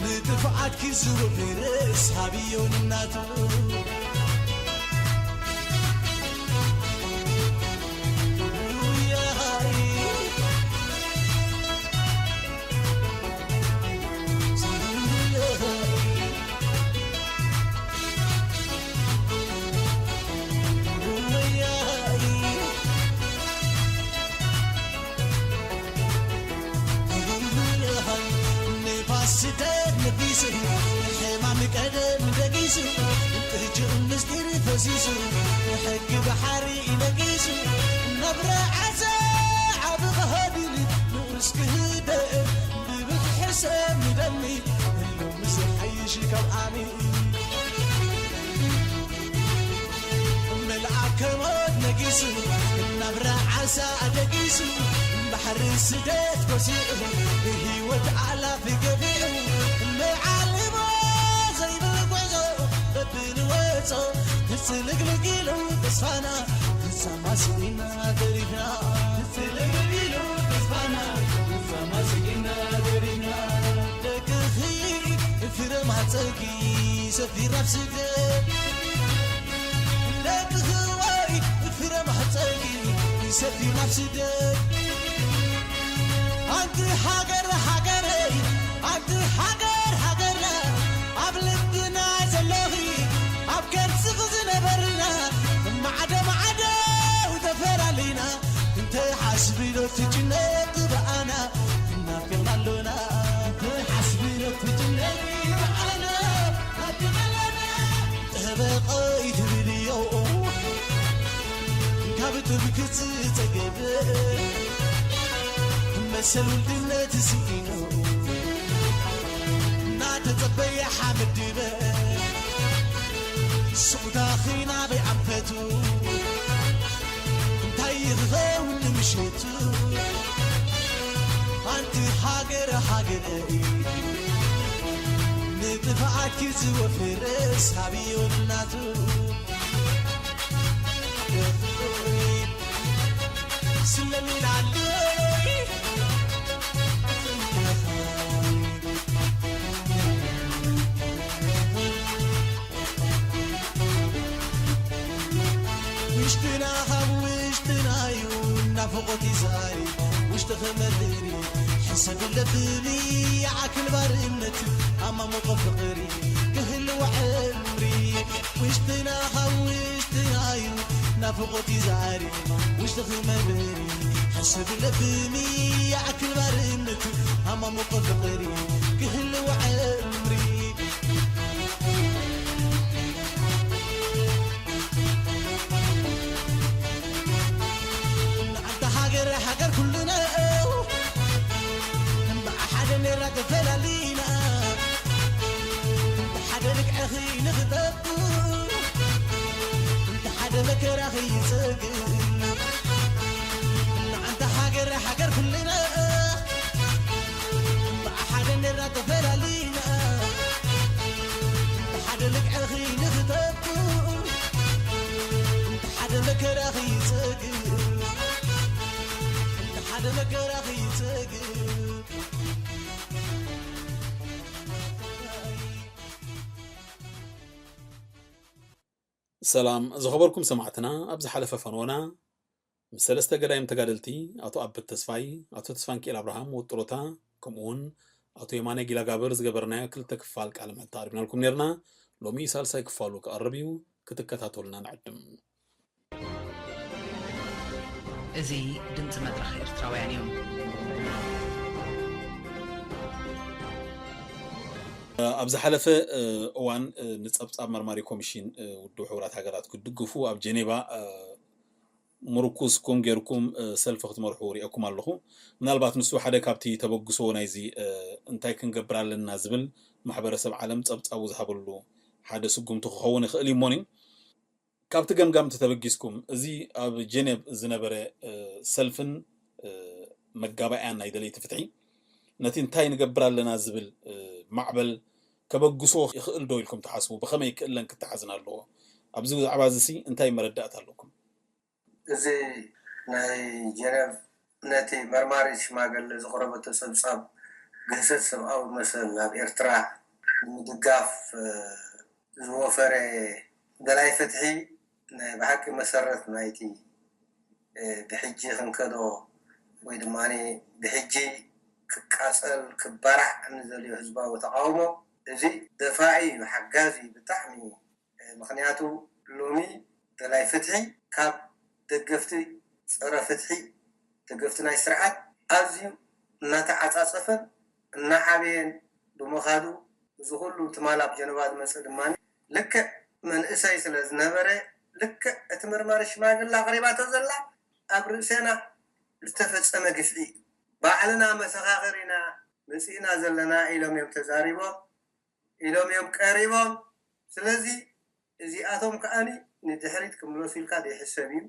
ንጥፍኣትኪ ዝውርስ ሃብዮ ንናቱ። ንፋስ ስደት ነፊሱ፣ ሕማም ቀደም ደቂሱ፣ ጥጅእ ምስጢር ፈሲሱ፣ ሕጊ ባሕሪ ነጊሱ፣ ነብረ ዓሳ ዓቢ ክኸድን ንኡስ ክህደን፣ ብብዝሒ ሰብ ንደሚ፣ ህሉ ምስ ሓይሽ ካብ ዓሚ። መልኣከ ሞት ነጊሱ፣ ናብራ ዓሳ ደቂሱ፣ ባሕሪ ስደት ጎሲዑ፣ ህይወት ኣላፊ ገቢዑ፣ መዓልቦ ዘይብል ጉዕዞ በብንወጾ፣ ትጽልግልግ ኢሉ ተስፋና፣ ንሳማ ስኢና ተሪፍና። ትጽልግልግ ኢሉ ተስፋና፣ ንሳማ ስኢና ተሪፍና። ደቅኺ ፍረ ማህጸንኪ ሰፊር ናብ ስደት፣ ደቅኺ ወይ ፍረ ማህጸንኪ ሰፊር ናብ ስደት። ኣንቲ ሃገር ሃገረይ፣ ኣንቲ ሃገር ሃገርና፣ ኣብ ልብና ዘለኺ፣ ኣብ ከርስኺ ዝነበርና፣ ማዕዶ ማዕዶ ተፈላሊና፣ እንተ ሓስቢ ዶ ትጭነቂ ብኣና፣ ናፊቕና ኣሎና። እንተ ሓስቢ ዶ ትጭነቂ ብኣና፣ ናፊቕና ኣሎና። ጠበቐይ ትብልዮ፣ ካብ ጥብቂ ዝጸገበ፣ መሰል ውልድነት ስኢኑ፣ እናተጸበየ ሓመድ ድበ፣ ስቑታኺ ናበይ ኣንፈቱ፣ እንታይ ክኸውን ንምሸቱ፣ ኣንቲ ሃገር ሃገረይ፣ ንጥፍኣትኪ ዝወፍርስ ሃብዮ ንናቱ። ካብ ውሽጥናዩ ናፍቖት ይዛሪ ውሽጥኺ መድሪ ሕሰብ ለብሚ ይዓክል ባርነት ኣማሙቕ ፍቕሪ ክህልው ዕምሪ ውሽጥና ካብ ውሽጥናዩ ናፍቖት ይዛሪ ውሽጥኺ መድሪ ሕሰብ ለብሚ ይዓክል ባርነት ኣማሙቕ ፍቕሪ ክህልው ዕምሪ ንዓንታ ሃገር ሃገር ኩልና እምበኣ ሓደ ኔራ ተፈላሊና እንተ ሓደ ልክዕኺ ንኽጠብ እንተ ሓደ መከራኺ ይጸግብ ንዓንታ ሃገር ሃገር ኩልና እምበኣ ሓደ ኔራ ተፈላሊና እንተ ሓደ ልክዕኺ ንኽጠብ እንተ ሓደ መከራኺ ይጸግብ እንተ ሓደ መከራኺ ይጸግብ ሰላም ዝኸበርኩም ሰማዕትና፣ ኣብ ዝሓለፈ ፈነወና ምስ ሰለስተ ገዳይም ተጋደልቲ ኣቶ ኣበት ተስፋይ፣ ኣቶ ተስፋንኪኤል ኣብርሃም ወጥሮታ፣ ከምኡ እውን ኣቶ የማነ ጊላጋብር ዝገበርናዮ ክልተ ክፋል ቃለ ምሕትት ኣቕሪብናልኩም ነርና። ሎሚ ሳልሳይ ክፋሉ ክቐርብ እዩ፣ ክትከታተሉና ንዕድም። እዚ ድምፂ መድረኽ ኤርትራውያን እዩ። ኣብ ዝሓለፈ እዋን ንፀብፃብ መርማሪ ኮሚሽን ውድብ ሕቡራት ሃገራት ክትድግፉ ኣብ ጀኔቫ ምርኩስኩም ጌርኩም ሰልፊ ክትመርሑ ሪኤኩም ኣለኹ። ምናልባት ንሱ ሓደ ካብቲ ተበግሶ ናይዚ እንታይ ክንገብር ኣለና ዝብል ማሕበረሰብ ዓለም ፀብፃቡ ዝሃበሉ ሓደ ስጉምቲ ክኸውን ይኽእል እዩ እሞኒ። ካብቲ ገምጋምቲ ተበጊስኩም እዚ ኣብ ጀኔቭ ዝነበረ ሰልፍን መጋባእያን ናይ ደለይቲ ፍትሒ ነቲ እንታይ ንገብር ኣለና ዝብል ማዕበል ከበግሶ ይኽእል ዶ ኢልኩም ትሓስቡ? ብኸመይ ክእለን ክተሓዝን ኣለዎ? ኣብዚ ብዛዕባ እዚ ሲ እንታይ መረዳእታ ኣለኩም? እዚ ናይ ጀነቭ ነቲ መርማሪ ሽማግለ ዘቕረበቶ ጸብጻብ ግህሰት ሰብኣዊ መሰል ኣብ ኤርትራ ንምድጋፍ ዝወፈረ ደላይ ፍትሒ ናይ ብሓቂ መሰረት ናይቲ ብሕጂ ክንከዶ ወይ ድማ ብሕጂ ክቃጸል ክባራዕ ንዘልዮ ህዝባዊ ተቃውሞ እዚ ደፋኢ እዩ፣ ሓጋዚ እዩ ብጣዕሚ። ምኽንያቱ ሎሚ ደላይ ፍትሒ ካብ ደገፍቲ ጸረ ፍትሒ ደገፍቲ ናይ ስርዓት ኣዝዩ እናተዓጻጸፈን እናዓበየን ብምኻዱ እዚ ኩሉ ትማል ኣብ ጀነቫ ዝመጸ ድማ ልክዕ መንእሰይ ስለ ዝነበረ ልክዕ እቲ መርማሪ ሽማግለ ኣቕሪባቶ ዘላ ኣብ ርእሴና ዝተፈጸመ ግፍዒ እዩ። ባዕልና መሰኻኽር ኢና መጺእና ዘለና ኢሎም እዮም ተዛሪቦም። ኢሎም እዮም ቀሪቦም። ስለዚ እዚኣቶም ከኣ ንድሕሪት ክምለሱ ኢልካ ዘይሕሰብ እዩ።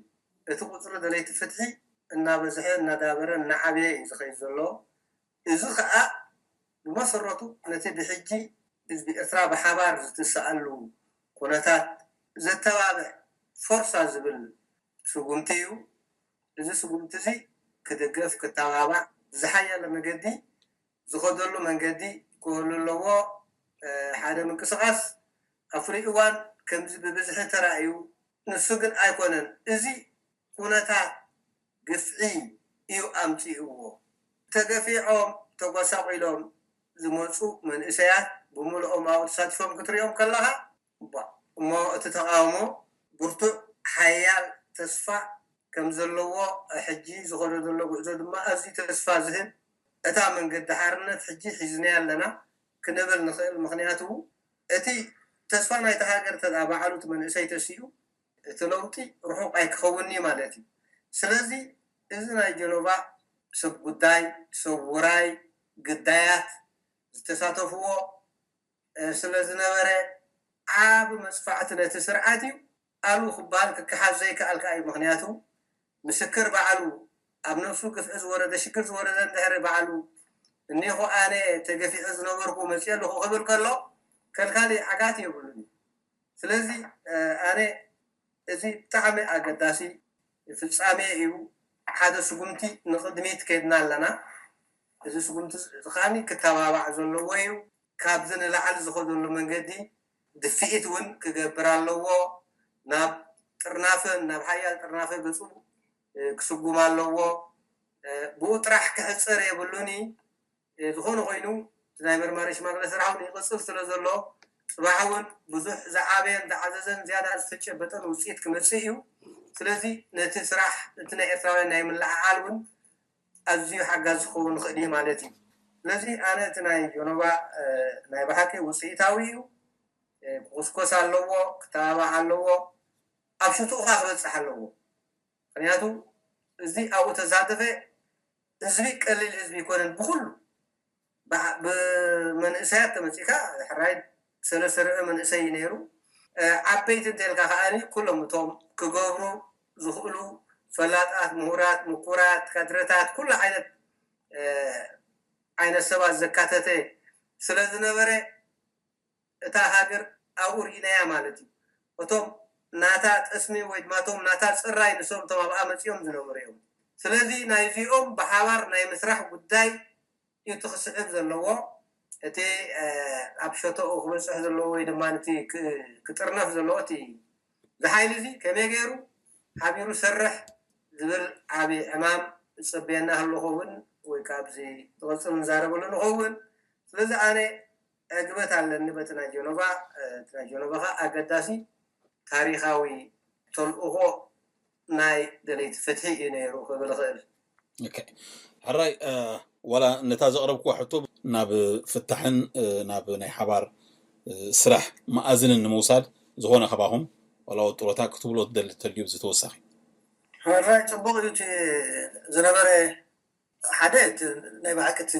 እቲ ቁፅሪ ደለይቲ ፍትሒ እናበዝሐ እናዳበረ እናዓበየ እዩ ዝኸይድ ዘሎ። እዚ ከኣ ብመሰረቱ ነቲ ብሕጂ ህዝቢ ኤርትራ ብሓባር ዝትስኣሉ ኩነታት ዘተባብዕ ፎርሳ ዝብል ስጉምቲ እዩ። እዚ ስጉምቲ እዚ ክድገፍ ክተባባዕ ብዝሓየለ መገዲ ዝኸደሉ መንገዲ ክህሉ ኣለዎ። ሓደ ምንቅስቓስ ኣብ ፍሉይ እዋን ከምዚ ብብዝሒ ተራእዩ፣ ንሱ ግን ኣይኮነን። እዚ ኩነታት ግፍዒ እዩ ኣምፂእዎ። ተገፊዖም ተጎሳቒሎም ዝመፁ መንእሰያት ብምልኦም ኣብኡ ተሳቲፎም ክትሪኦም ከለኻ እሞ እቲ ተቓውሞ ብርቱዕ ሓያል ተስፋ ከም ዘለዎ ሕጂ ዝኸዶ ዘሎ ጉዕዞ ድማ ኣዝዩ ተስፋ ዝህብ እታ መንገዲ ሓርነት ሕጂ ሒዝናያ ኣለና ክንብል ንኽእል። ምኽንያቱ እቲ ተስፋ ናይታ ሃገር እንተ ባዕሉ እቲ መንእሰይ ተሲኡ እቲ ለውጢ ርሑቕ ኣይክኸውን እዩ ማለት እዩ። ስለዚ እዚ ናይ ጀኖቫ ሰብ ጉዳይ ሰብ ውራይ ግዳያት ዝተሳተፍዎ ስለ ዝነበረ ዓቢ መጽፋዕቲ ነቲ ስርዓት እዩ። ኣሉ ክበሃል ክከሓስ ዘይከኣል ከኣ እዩ። ምኽንያቱ ምስክር ባዕሉ ኣብ ነብሱ ግፍዒ ዝወረደ ሽግር ዝወረደ እንድሕሪ ባዕሉ እኒኹ ኣነ ተገፊዐ ዝነበርኩ መፅየ ኣለኹ ክብል ከሎ ከልካሊ ዓጋት የብሉን እዩ። ስለዚ ኣነ እዚ ብጣዕሚ ኣገዳሲ ፍጻሜ እዩ። ሓደ ስጉምቲ ንቕድሚት ከድና ኣለና። እዚ ስጉምቲ እዚ ከዓ ክተባባዕ ዘለዎ እዩ። ካብዚ ንላዕሊ ዝኸደሉ መንገዲ ድፍኢት እውን ክገብር ኣለዎ። ናብ ጥርናፈ፣ ናብ ሓያል ጥርናፈ ገጹ ክስጉም ኣለዎ። ብኡ ጥራሕ ክሕጸር የብሉኒ። ዝኾነ ኮይኑ ናይ መርማሪ ሽማግለ ስራሕ እውን ይቕጽል ስለ ዘሎ፣ ጽባሕ እውን ብዙሕ ዝዓበየን ዝዓዘዘን ዝያዳ ዝተጨበጠን ውፅኢት ክመጽእ እዩ። ስለዚ ነቲ ስራሕ፣ እቲ ናይ ኤርትራውያን ናይ ምልዕዓል እውን ኣዝዩ ሓጋዚ ክኸውን ይኽእል እዩ ማለት እዩ። ስለዚ ኣነ እቲ ናይ ጀኖባ ናይ ብሓቂ ውፅኢታዊ እዩ። ክኹስኮስ ኣለዎ፣ ክተባባዕ ኣለዎ፣ ኣብ ሽትኡ ከዓ ክበፅሕ ኣለዎ። ምክንያቱ እዚ ኣብኡ ተሳተፈ ህዝቢ ቀሊል ህዝቢ ይኮነን። ብኩሉ ብመንእሰያት ተመፂካ፣ ሕራይ ሰለስተ ርብዒ መንእሰይ እዩ ነይሩ። ዓበይቲ እንተልካ ከዓኒ ኩሎም እቶም ክገብሩ ዝኽእሉ ፈላጣት፣ ምሁራት፣ ምኩራት፣ ካድረታት፣ ኩሉ ዓይነት ዓይነት ሰባት ዘካተተ ስለ ዝነበረ እታ ሃገር ኣብኡ ርኢናያ ማለት እዩ። እቶም ናታ ጠስሚ ወይ ድማ እቶም ናታ ፅራይ ንሶም እቶም ኣብኣ መፂኦም ዝነበሩ እዮም። ስለዚ ናይዚኦም ብሓባር ናይ ምስራሕ ጉዳይ እዩ እቲ ክስዕብ ዘለዎ። እቲ ኣብ ሸቶኡ ክበፅሕ ዘለዎ ወይ ድማ ነቲ ክጥርነፍ ዘለዎ እቲ ዝሓይሊ እዚ ከመይ ገይሩ ሓቢሩ ሰርሕ ዝብል ዓብዪ ዕማም ዝፀበየና ህሉ ኸውን ወይ ካብዚ ዝቐፅል ንዛረበሉ ንኸውን። ስለዚ ኣነ ዕግበት ኣለኒ በቲ ናይ ጀኖቫ። እቲ ናይ ጀኖቫ ከዓ ኣገዳሲ ታሪኻዊ ተልእኾ ናይ ደለይቲ ፍትሒ እዩ ነይሩ ክብል እኽእል። ሕራይ፣ ዋላ ነታ ዘቕረብኩዋ ሕቶ ናብ ፍታሕን ናብ ናይ ሓባር ስራሕ መኣዝንን ንምውሳድ ዝኾነ ካባኹም ዋላ ጡረታ ክትብሎ ትደሊ ተልዩ ብዚ ተወሳኺ? ሕራይ፣ ፅቡቕ እዩ እቲ ዝነበረ ሓደ እቲ ናይ ብሓቂ እቲ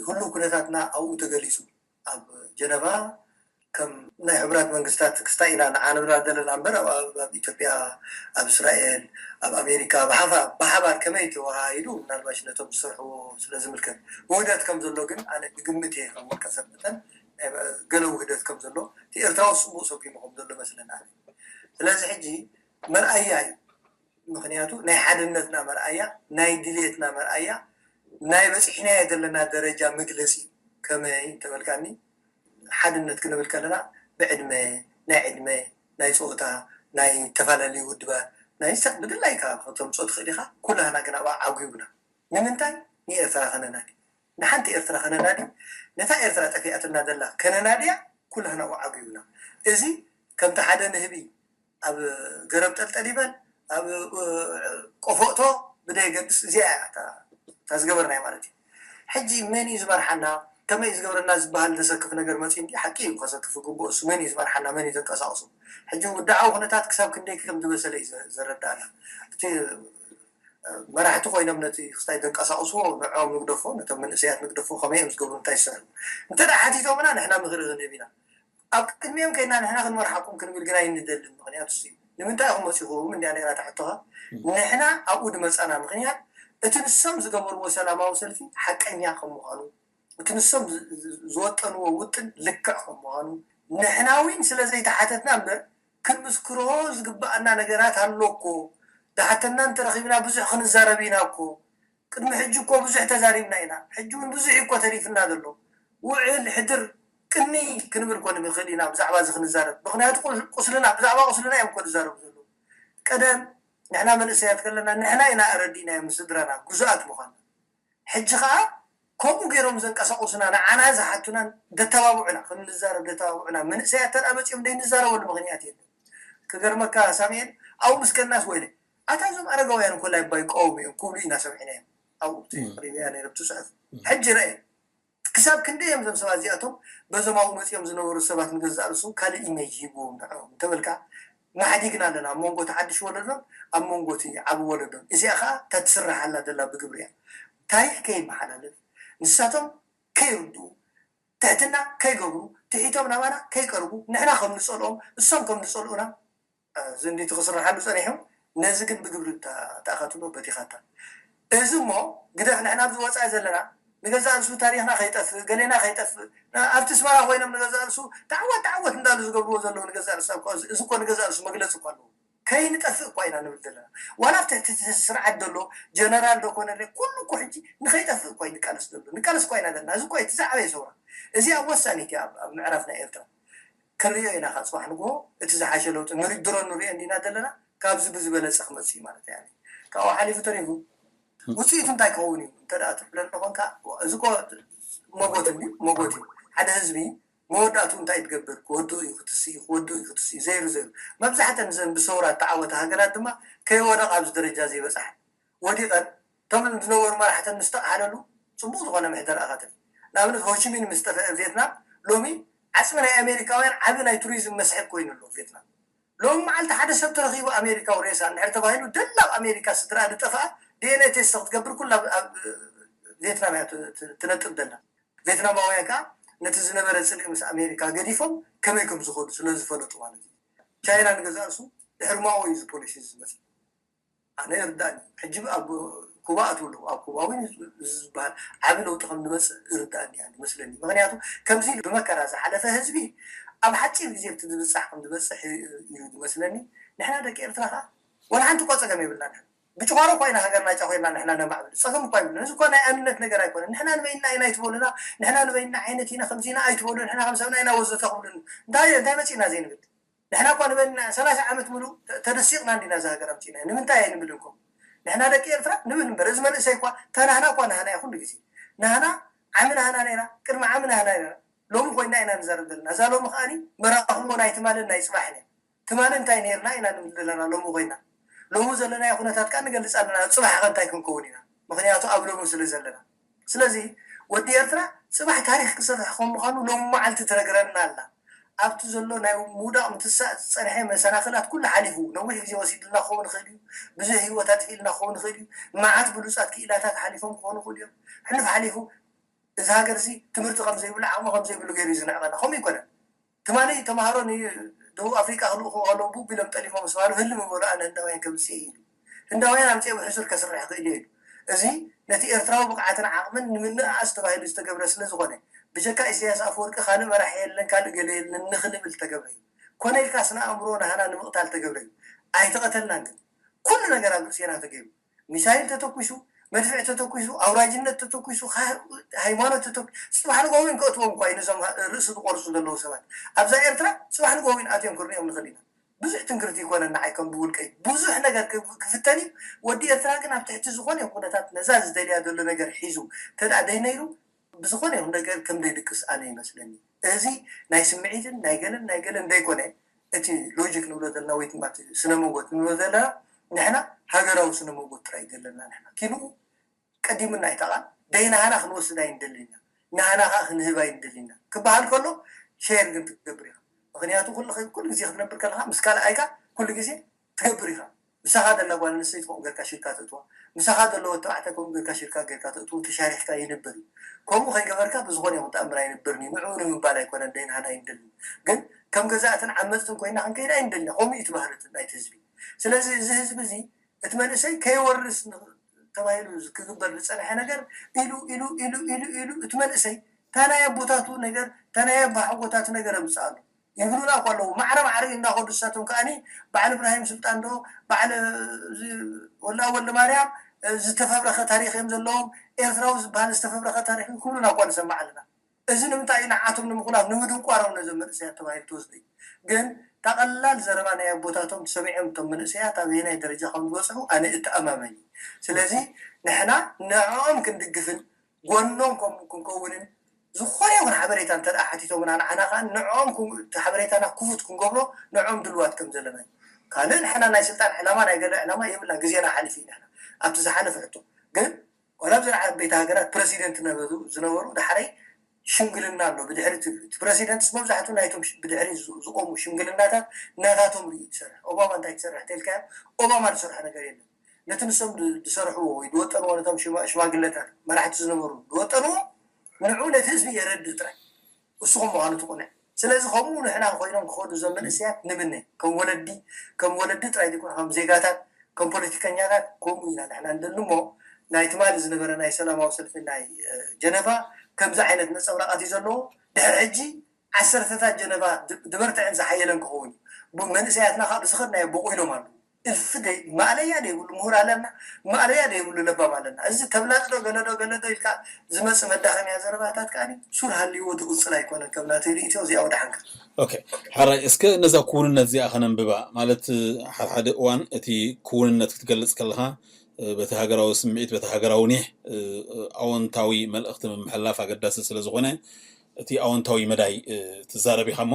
ህሉው ኩነታትና ኣብኡ ተገሊፁ። ኣብ ጀነቫ ከም ናይ ሕቡራት መንግስታት ክስታይ ኢና ንዓንብራ ዘለና እምበር ኣብ ኣብ ኢትዮጵያ፣ ኣብ እስራኤል፣ ኣብ ኣሜሪካ ብሓፋ- ብሓባር ከመይ ተወሃሂዱ ምናልባሽ ነቶም ዝሰርሕዎ ስለ ዝምልከት ውህደት ከም ዘሎ ግን ኣነ ብግምት እየ ከም ውልቀ ሰብ መጠን ናይ ገለ ውህደት ከም ዘሎ እቲ ኤርትራዊ ጽቡቕ ሰጒሙ ከም ዘሎ መስለና። ስለዚ ሕጂ መርኣያ እዩ። ምክንያቱ ናይ ሓድነትና መርኣያ፣ ናይ ድልየትና መርኣያ፣ ናይ በፂሕናዮ ዘለና ደረጃ መግለፂ እዩ። ከመይ እንተበልካኒ ሓድነት ክንብል ከለና ብዕድመ፣ ናይ ዕድመ፣ ናይ ፆታ፣ ናይ ዝተፈላለዩ ውድባት ናይ ሰ ብድላይካ ከተምፅኦ ትኽእል ኢኻ። ኩላህና ግን ኣብኣ ዓጉብና። ንምንታይ ንኤርትራ ከነናዲ ንሓንቲ ኤርትራ ከነናዲ ነታ ኤርትራ ጠፊኣትና ዘላ ከነናድያ ኩላህና ኣብኡ ዓጉብና። እዚ ከምቲ ሓደ ንህቢ ኣብ ገረብ ጠልጠል ይበል ኣብ ቆፎእቶ ብደየገድስ እዚኣ እያ እታ ዝገበርናዮ ማለት እዩ። ሕጂ መን እዩ ዝመርሓና ከመይ እዩ ዝገብረና ዝበሃል ዘሰክፍ ነገር መፂ እንዲ ሓቂ እዩ ከሰክፍ ግቡእ እሱ መን እዩ ዝመርሓና መን እዩ ዘንቀሳቕሱ። ሕጂ ውድዓዊ ኩነታት ክሳብ ክንደይ ከም ዝበሰለ እዩ ዘረዳእና። እቲ መራሕቲ ኮይኖም ነቲ ክስታይ ዘንቀሳቕስዎ ንዕኦም ንግደፎ ነቶም መንእሰያት ንግደፎ ከመይ እዮም ዝገብሩ እንታይ ዝሰርሑ እንተ ደኣ ሓቲቶምና ንሕና ምኽሪ ክንህብ ኢና። ኣብ ቅድሚኦም ከይድና ንሕና ክንመርሓኩም ክንብል ግን ኣይንደልን። ምኽንያቱ ሲ ንምንታይ ኢኹም መፂኹም እንዲያ ነይራ ትሕቶኻ። ንሕና ኣብኡ ዝመፃና ምኽንያት እቲ ንሶም ዝገበርዎ ሰላማዊ ሰልፊ ሓቀኛ ከም ምዃኑ እቲ ንሶም ዝወጠንዎ ውጥን ልክዕ ከም ምዃኑ ንሕና እውን ስለ ዘይተሓተትና እምበር ክንምስክሮ ዝግበኣና ነገራት ኣሎ እኮ። ዝሓተና እንተረኺብና ብዙሕ ክንዛረብ ኢና እኮ። ቅድሚ ሕጂ እኮ ብዙሕ ተዛሪብና ኢና። ሕጂ እውን ብዙሕ እዩ እኮ ተሪፍና ዘሎ። ውዕል ሕድር ቅኒ ክንብል እኮ ንኽእል ኢና ብዛዕባ እዚ ክንዛረብ። ምኽንያቱ ቁስልና ብዛዕባ ቁስልና እዮም እኮ ዝዛረቡ ዘለዉ። ቀደም ንሕና መንእሰያት ከለና ንሕና ኢና ኣረዲእናዮም ንስድራና ግዙኣት ምዃንና። ሕጂ ከዓ ከምኡ ገይሮም ዘንቀሳቕሱና ንዓና ዝሓቱናን ደተባብዑና ከም ንዛረብ ደተባብዑና መንእሰያት ተደኣ መፂኦም ደይንዛረበሉ ምኽንያት የለን። ክገርመካ ሳሙኤል ኣብኡ ምስ ከድናስ ወይለ ኣታ እዞም ኣረጋውያን እኮ ላይባ ይቃወሙ እዮም ክብሉ ኢና ሰሚዕናዮም ኣብኡ እቲ ቅሪበያ ነይረ እቲ ፅሑፍ ሕጂ ረአ ክሳብ ክንደይ እዮም እዞም ሰባት እዚኣቶም በዞም ኣብኡ መፂኦም ዝነበሩ ሰባት ንገዛእ ርእሶም ካልእ ኢሜጅ ሂብዎም ንዕኦም እንተበልካ ማሕዲግና ኣለና ኣብ መንጎ እቲ ሓድሽ ወለዶን ኣብ መንጎ እቲ ዓቢ ወለዶን እዚኣ ከዓ እታ ትስራሕ ኣላ ዘላ ብግብሪ እያ ታሪኽ ከይመሓላለፍ ንሳቶም ከይርድኡ ትሕትና ከይገብሩ ትሒቶም ናባና ከይቀርቡ ንሕና ከም ንፀልኦም እሶም ከም ዝፀልኡና እዚ እንዲቲ ክስረሓሉ ፀኒሑ ነዚ ግን ብግብሪ ተኣኻትሎ በቲኻታ እዚ እሞ ግደፍ ንሕና ኣብዚ ወፃኢ ዘለና ንገዛእ ርእሱ ታሪኽና ከይጠፍእ ገሌና ከይጠፍእ ኣብቲ ስመራ ኮይኖም ንገዛእ ርእሱ ተዓወት ተዓወት እንዳሉ ዝገብርዎ ዘለዉ ንገዛእ ርእሱ እዚ እኮ ንገዛእ ርእሱ መግለፂ እኳ ኣለዎ ከይንጠፍእ እኳ ኢና ንብል ዘለና ዋላ ኣብቲ ትሕቲ ስርዓት ዘሎ ጀነራል ዶ ኮነ ኩሉ እኮ ሕጂ ንኸይጠፍእ እኳ ንቃለስ ዘሎ ንቃለስ እኳ ኢና ዘለና እዚ እኳ እቲ ዝዓበየ ሰውራ እዚኣ ወሳኒት እያ ኣብ ምዕራፍ ናይ ኤርትራ ክንሪኦ ኢና ካብ ፅባሕ ንግሆ እቲ ዝሓሸ ለውጢ ንሪ ድሮ ንሪኦ እንዲና ዘለና ካብዚ ብዝበለፀ ክመፅእ እዩ ማለት እዩ። ካብኡ ሓሊፉ ተሪፉ ውፅኢቱ እንታይ ክኸውን እዩ እንተ ደኣ ትብለኒ ኮንካ፣ እዚ እኮ መጎት እዩ፣ መጎት እዩ። ሓደ ህዝቢ መወዳእቱ እንታይ ትገብር? ክወድኡ እዩ ክትስዩ፣ ክወድኡ እዩ ክትስዩ፣ ዘይሩ ዘይሩ። መብዛሕተን እዘን ብሰውራ እተዓወታ ሃገራት ድማ ከይወደቕ ኣብዚ ደረጃ ዘይበፅሓ። ወዲቐን እቶም ዝነበሩ መራሕተን ምስ ተቕሓለሉ ፅቡቕ ዝኾነ ምሕደራ ኢኻ ትርኢ። ንኣብነት ሆቺሚን ምስ ጠፍአ ቪየትናም ሎሚ ዓፅሚ ናይ ኣሜሪካውያን ዓቢ ናይ ቱሪዝም መስሕብ ኮይኑ ኣሎ ቪየትናም። ሎም መዓልቲ ሓደ ሰብ ተረኺቡ ኣሜሪካዊ ሬሳ እንድሕር ተባሂሉ ደላ ኣብ ኣሜሪካ ስድራ ዝጠፍኣ ዲኤንኤ ቴስት ክትገብር ኩላ ኣብ ቬትናም እያ ትነጥብ ደላ። ቬትናማውያን ከዓ ነቲ ዝነበረ ፅልኢ ምስ ኣሜሪካ ገዲፎም ከመይ ከም ዝኸዱ ስለ ዝፈለጡ ማለት እዩ። ቻይና ንገዛእ ርሱ ድሕሪ ማኦ እዩ እዚ ፖሊሲ ዝመፅእ። ኣነ ይርዳእኒ። ሕጂ ኣብ ኩባ ኣትው ኣለዉ ኣብ ኩባ እውን ዝበሃል ዓብዪ ለውጢ ከም ዝመፅእ ይርዳእኒ እያ ዝመስለኒ። ምክንያቱ ከምዚ ኢሉ ብመከራ ዝሓለፈ ህዝቢ ኣብ ሓፂር ግዜ እቲ ዝብፃሕ ከም ዝበፅሕ እዩ ዝመስለኒ። ንሕና ደቂ ኤርትራ ከዓ ወላ ሓንቲ እኳ ፀገም የብልና። ብጭቋሮ እኳ ኢና ሃገርና ጫኮርና ንሕና ነማዕብል ፀገም እኳ የብልና። እዚ እኳ ናይ ኣንነት ነገር ኣይኮነ። ንሕና ንበይንና ኢና ኣይትበሉና፣ ንሕና ንበይንና ዓይነት ኢና ከምዚ ኢና ኣይትበሉ፣ ንሕና ከም ሰብና ኢና ወዘተ ክብሉን እንታይ እንታይ መፂእና ዘይንብል ንሕና እኳ ንበልና ሰላሳ ዓመት ሙሉእ ተደሲቕና እንዲና እዛ ሃገር ኣምፂእና ንምንታይ ኣይንብልን ከምኡ ንሕና ደቂ ኤርትራ ንብል እምበር እዚ መንእሰይ እኳ ተናህና እኳ ናህና እያ ኩሉ ግዜ ናህና ዓሚ ናህና ነይራ ቅድሚ ዓሚ ናህና ነይራ ሎሚ ኮይና ኢና ንዛረብ ዘለና እዛ ሎሚ ከዓኒ መራኽቦ ናይ ትማልን ናይ ፅባሕን እያ ትማሊ እንታይ ነይርና ኢና ንብል ዘለና ሎሚ ኮይና ሎሚ ዘለናዮ ኩነታት ከዓ ንገልፅ ኣለና ፅባሕ ከ እንታይ ክንከውን ኢና ምክንያቱ ኣብ ሎሚ ስለ ዘለና ስለዚ ወዲ ኤርትራ ፅባሕ ታሪክ ክሰርሕ ከም ምዃኑ ሎም መዓልቲ ትነግረና ኣላ ኣብቲ ዘሎ ናይ ምውዳቕ ምትሳእ ዝፀንሐ መሰናክላት ኩሉ ሓሊፉ ነዊሕ ግዜ ወሲድልና ክኸውን ይኽእል እዩ ብዙሕ ህይወት ኣጥፊእልና ክኸውን ይኽእል እዩ መዓት ብሉፃት ክኢላታት ሓሊፎም ክኾኑ ይኽእሉ እዮም ሕሉፍ ሓሊፉ እዚ ሃገር እዚ ትምህርቲ ከም ዘይብሉ ዓቕሚ ከም ዘይብሉ ገይሩ እዩ ዝንዕቐና ከምኡ ይኮነን ትማሊ ተምሃሮ ንደቡብ ኣፍሪቃ ክልእኹ ከለዉ ቡብ ኢሎም ጠሊፎም ምስ በሃሉ ህልም በሉ ኣነ ህንዳውያን ከምፅእ እየ ኢሉ ህንዳውያን ኣምፅኦም ሕሱር ከስርሕ ክእል እየ ኢሉ እዚ ነቲ ኤርትራዊ ብቕዓትን ዓቕምን ንምንእኣስ ተባሂሉ ዝተገብረ ስለ ዝኾነ ብጀካ ኢሳያስ ኣፈወርቂ ካልእ መራሒ የለን ካልእ ገለ የለን ንኽንብል ዝተገብረ እዩ ኮነ ኢልካ ስነ ኣእምሮ ናህና ንምቕታል ዝተገብረ እዩ ኣይተቐተልናን ግን ኩሉ ነገር ኣብ ርእሴና ተገይሩ ሚሳይል ተተኩሱ፣ መድፍዕ ተተኩሱ፣ ኣውራጅነት ተተኩሱ፣ ሃይማኖት ተተኩሱ፣ ፅባሕ ንግሆ እውን ከእትዎም እኳ እዩ ነዞም ርእሲ ዝቆርፁ ዘለዉ ሰባት። ኣብዛ ኤርትራ ፅባሕ ንግሆ እውን ኣትዮም ክርንኦም ንኽእል ኢና። ብዙሕ ትንክርቲ ይኮነን ንዓይ ከም ብውልቀይ። ብዙሕ ነገር ክፍተን እዩ። ወዲ ኤርትራ ግን ኣብ ትሕቲ ዝኾነ ይኹን ኩነታት ነዛ ዝደልያ ዘሎ ነገር ሒዙ ተድኣ ደይነይሩ ብዝኾነ ይኹን ነገር ከም ደይድቅስ ኣነ ይመስለኒ። እዚ ናይ ስምዒትን ናይ ገለን ናይ ገለን ደይኮነ እቲ ሎጂክ ንብሎ ዘለና ወይ ድማ ስነ መጎት ንብሎ ዘለና ንሕና ሃገራዊ ስነ መጎት ጥራይ ዘለና ንሕና ኪንኡ ቀዲሙና ይተቓል ደይ ናህና ክንወስድ ኣይንደልን ኢና ናህና ከዓ ክንህብ ኣይንደልን ኢና ክበሃል ከሎ ሸር ግን ትገብር ኢኻ ምክንያቱ ኩሉ ግዜ ክትነብር ከለካ ምስ ካልኣይካ ኩሉ ግዜ ትገብር ኢኻ ምሳኻ ዘላ ጓል ኣንስተይቲ ከምኡ ጌርካ ሽርካ ተእትዋ ምሳኻ ዘሎ ወዲ ተባዕታይ ከምኡ ጌርካ ሽርካ ጌርካ ተእትዎ ተሻሪሕካ ይንብር እዩ ከምኡ ከይገበርካ ብዝኾነ ይኹን ተኣምር ኣይንብርን እዩ ንዕኡ ንምባል ኣይኮነን ደይናህና ኣይንደልን ግን ከም ገዛእትን ዓመፅትን ኮይና ክንከይድ ኣይንደልን ከምኡ እዩ እቲ ባህሪ ናይቲ ህዝቢ ስለዚ እዚ ህዝቢ እዚ እቲ መንእሰይ ከይወርስ ተባሂሉ ክግበር ዝፀንሐ ነገር ኢሉ ኢሉ ኢሉ ኢሉ ኢሉ እቲ መንእሰይ እታ ናይ ኣቦታቱ ነገር እታ ናይ ኣባሓጎታቱ ነገር ኣምፅኣሉ ይብሉና እኮ ኣለዉ ማዕረ ማዕረ እናኸዱ እሳቶም ከዓኒ በዓል እብራሂም ስልጣን ዶ በዓል ወላ ወልደ ማርያም ዝተፈብረኸ ታሪክ እዮም ዘለዎም ኤርትራዊ ዝበሃል ዝተፈብረኸ ታሪክ ክብሉና እኳ ንሰማዕ ኣለና እዚ ንምንታይ እዩ ንዓቶም ንምኹላፍ ንምድንቋሮም ነዞም መንእሰያት ተባሂሉ ትወስዱ እዩ ግን ታቐላል ዘረባ ናይ ኣቦታቶም ሰሚዖም እቶም መንእሰያት ኣበየናይ ደረጃ ከም ዝበፅሑ ኣነ እተኣማመን እዩ ስለዚ ንሕና ንዕኦም ክንድግፍን ጎኖም ከም ክንከውንን ዝኾነ ይኹን ሓበሬታ እንተ ሓቲቶምና ንዓና ከዓ ንዕኦም እቲ ሓበሬታና ክፉት ክንገብሮ ንዕኦም ድልዋት ከም ዘለና እዩ ካልእ ንሕና ናይ ስልጣን ዕላማ ናይ ገለ ዕላማ የብልና ግዜና ሓሊፉ እዩ ንሕና ኣብቲ ዝሓለፈ ሕቶ ግን ዋላ ኣብዚ ዓበይቲ ሃገራት ፕረሲደንት ነበሩ ዝነበሩ ዳሕረይ ሽምግልና ኣሎ ብድሕሪ እቲ ፕረሲደንትስ መብዛሕትኡ ናይቶም ብድሕሪ ዝቆሙ ሽምግልናታት ናታቶም ርዩ ትሰርሕ ኦባማ እንታይ ትሰርሕ ተልካዮ ኦባማ ዝሰርሖ ነገር የለን ነቲ ንሶም ዝሰርሕዎ ወይ ዝወጠንዎ ነቶም ሽማግለታት መራሕቲ ዝነበሩ ዝወጠንዎ ንዑ ነቲ ህዝቢ የረድእ ጥራይ እሱ ከም ምዃኑ ትቁንዕ ስለዚ ከምኡ ንሕና ኮይኖም ክኸዱ እዞም መንእሰያት ንምነ ከም ወለዲ ከም ወለዲ ጥራይ ዘይኮነ ከም ዜጋታት ከም ፖለቲከኛታት ከምኡ ኢና ንሕና ንደሊ እሞ ናይ ትማሊ ዝነበረ ናይ ሰላማዊ ሰልፊ ናይ ጀነቫ ከምዚ ዓይነት ነፀብራቃት እዩ ዘለዎ ድሕሪ ሕጂ ዓሰርተታት ጀነቫ ዝበርትዐን ዝሓየለን ክኸውን እዩ መንእሰያትና ካብ ዝኸድናዮ በቑ ኢሎም ኣለዉ እልፊ ደይ ማእለያ ደይብሉ ምሁር ኣለና፣ ማእለያ ደይብሉ ለባም ኣለና። እዚ ተብላጽ ዶ ገለ ዶ ገለ ዶ ኢልካ ዝመጽእ መዳኸምያ ዘረባታት ከኣ ሱር ሃልይዎ ዝቕጽል ኣይኮነን። ከም ናተይ ርእይቶ እዚኣ ወደ ሓንካ። ኦኬ፣ ሓራይ፣ እስከ ነዛ ክውንነት እዚኣ ከነንብባ። ማለት፣ ሓድሓደ እዋን እቲ ክውንነት ክትገልጽ ከለኻ፣ እ፣ በቲ ሃገራዊ ስምዒት፣ በቲ ሃገራዊ ኒሕ፣ እ፣ ኣወንታዊ መልእኽቲ ምምሕልላፍ ኣገዳሲ ስለ ዝኾነ፣ እቲ ኣወንታዊ መዳይ፣ እ፣ ትዛረብ ኢኻ እሞ፣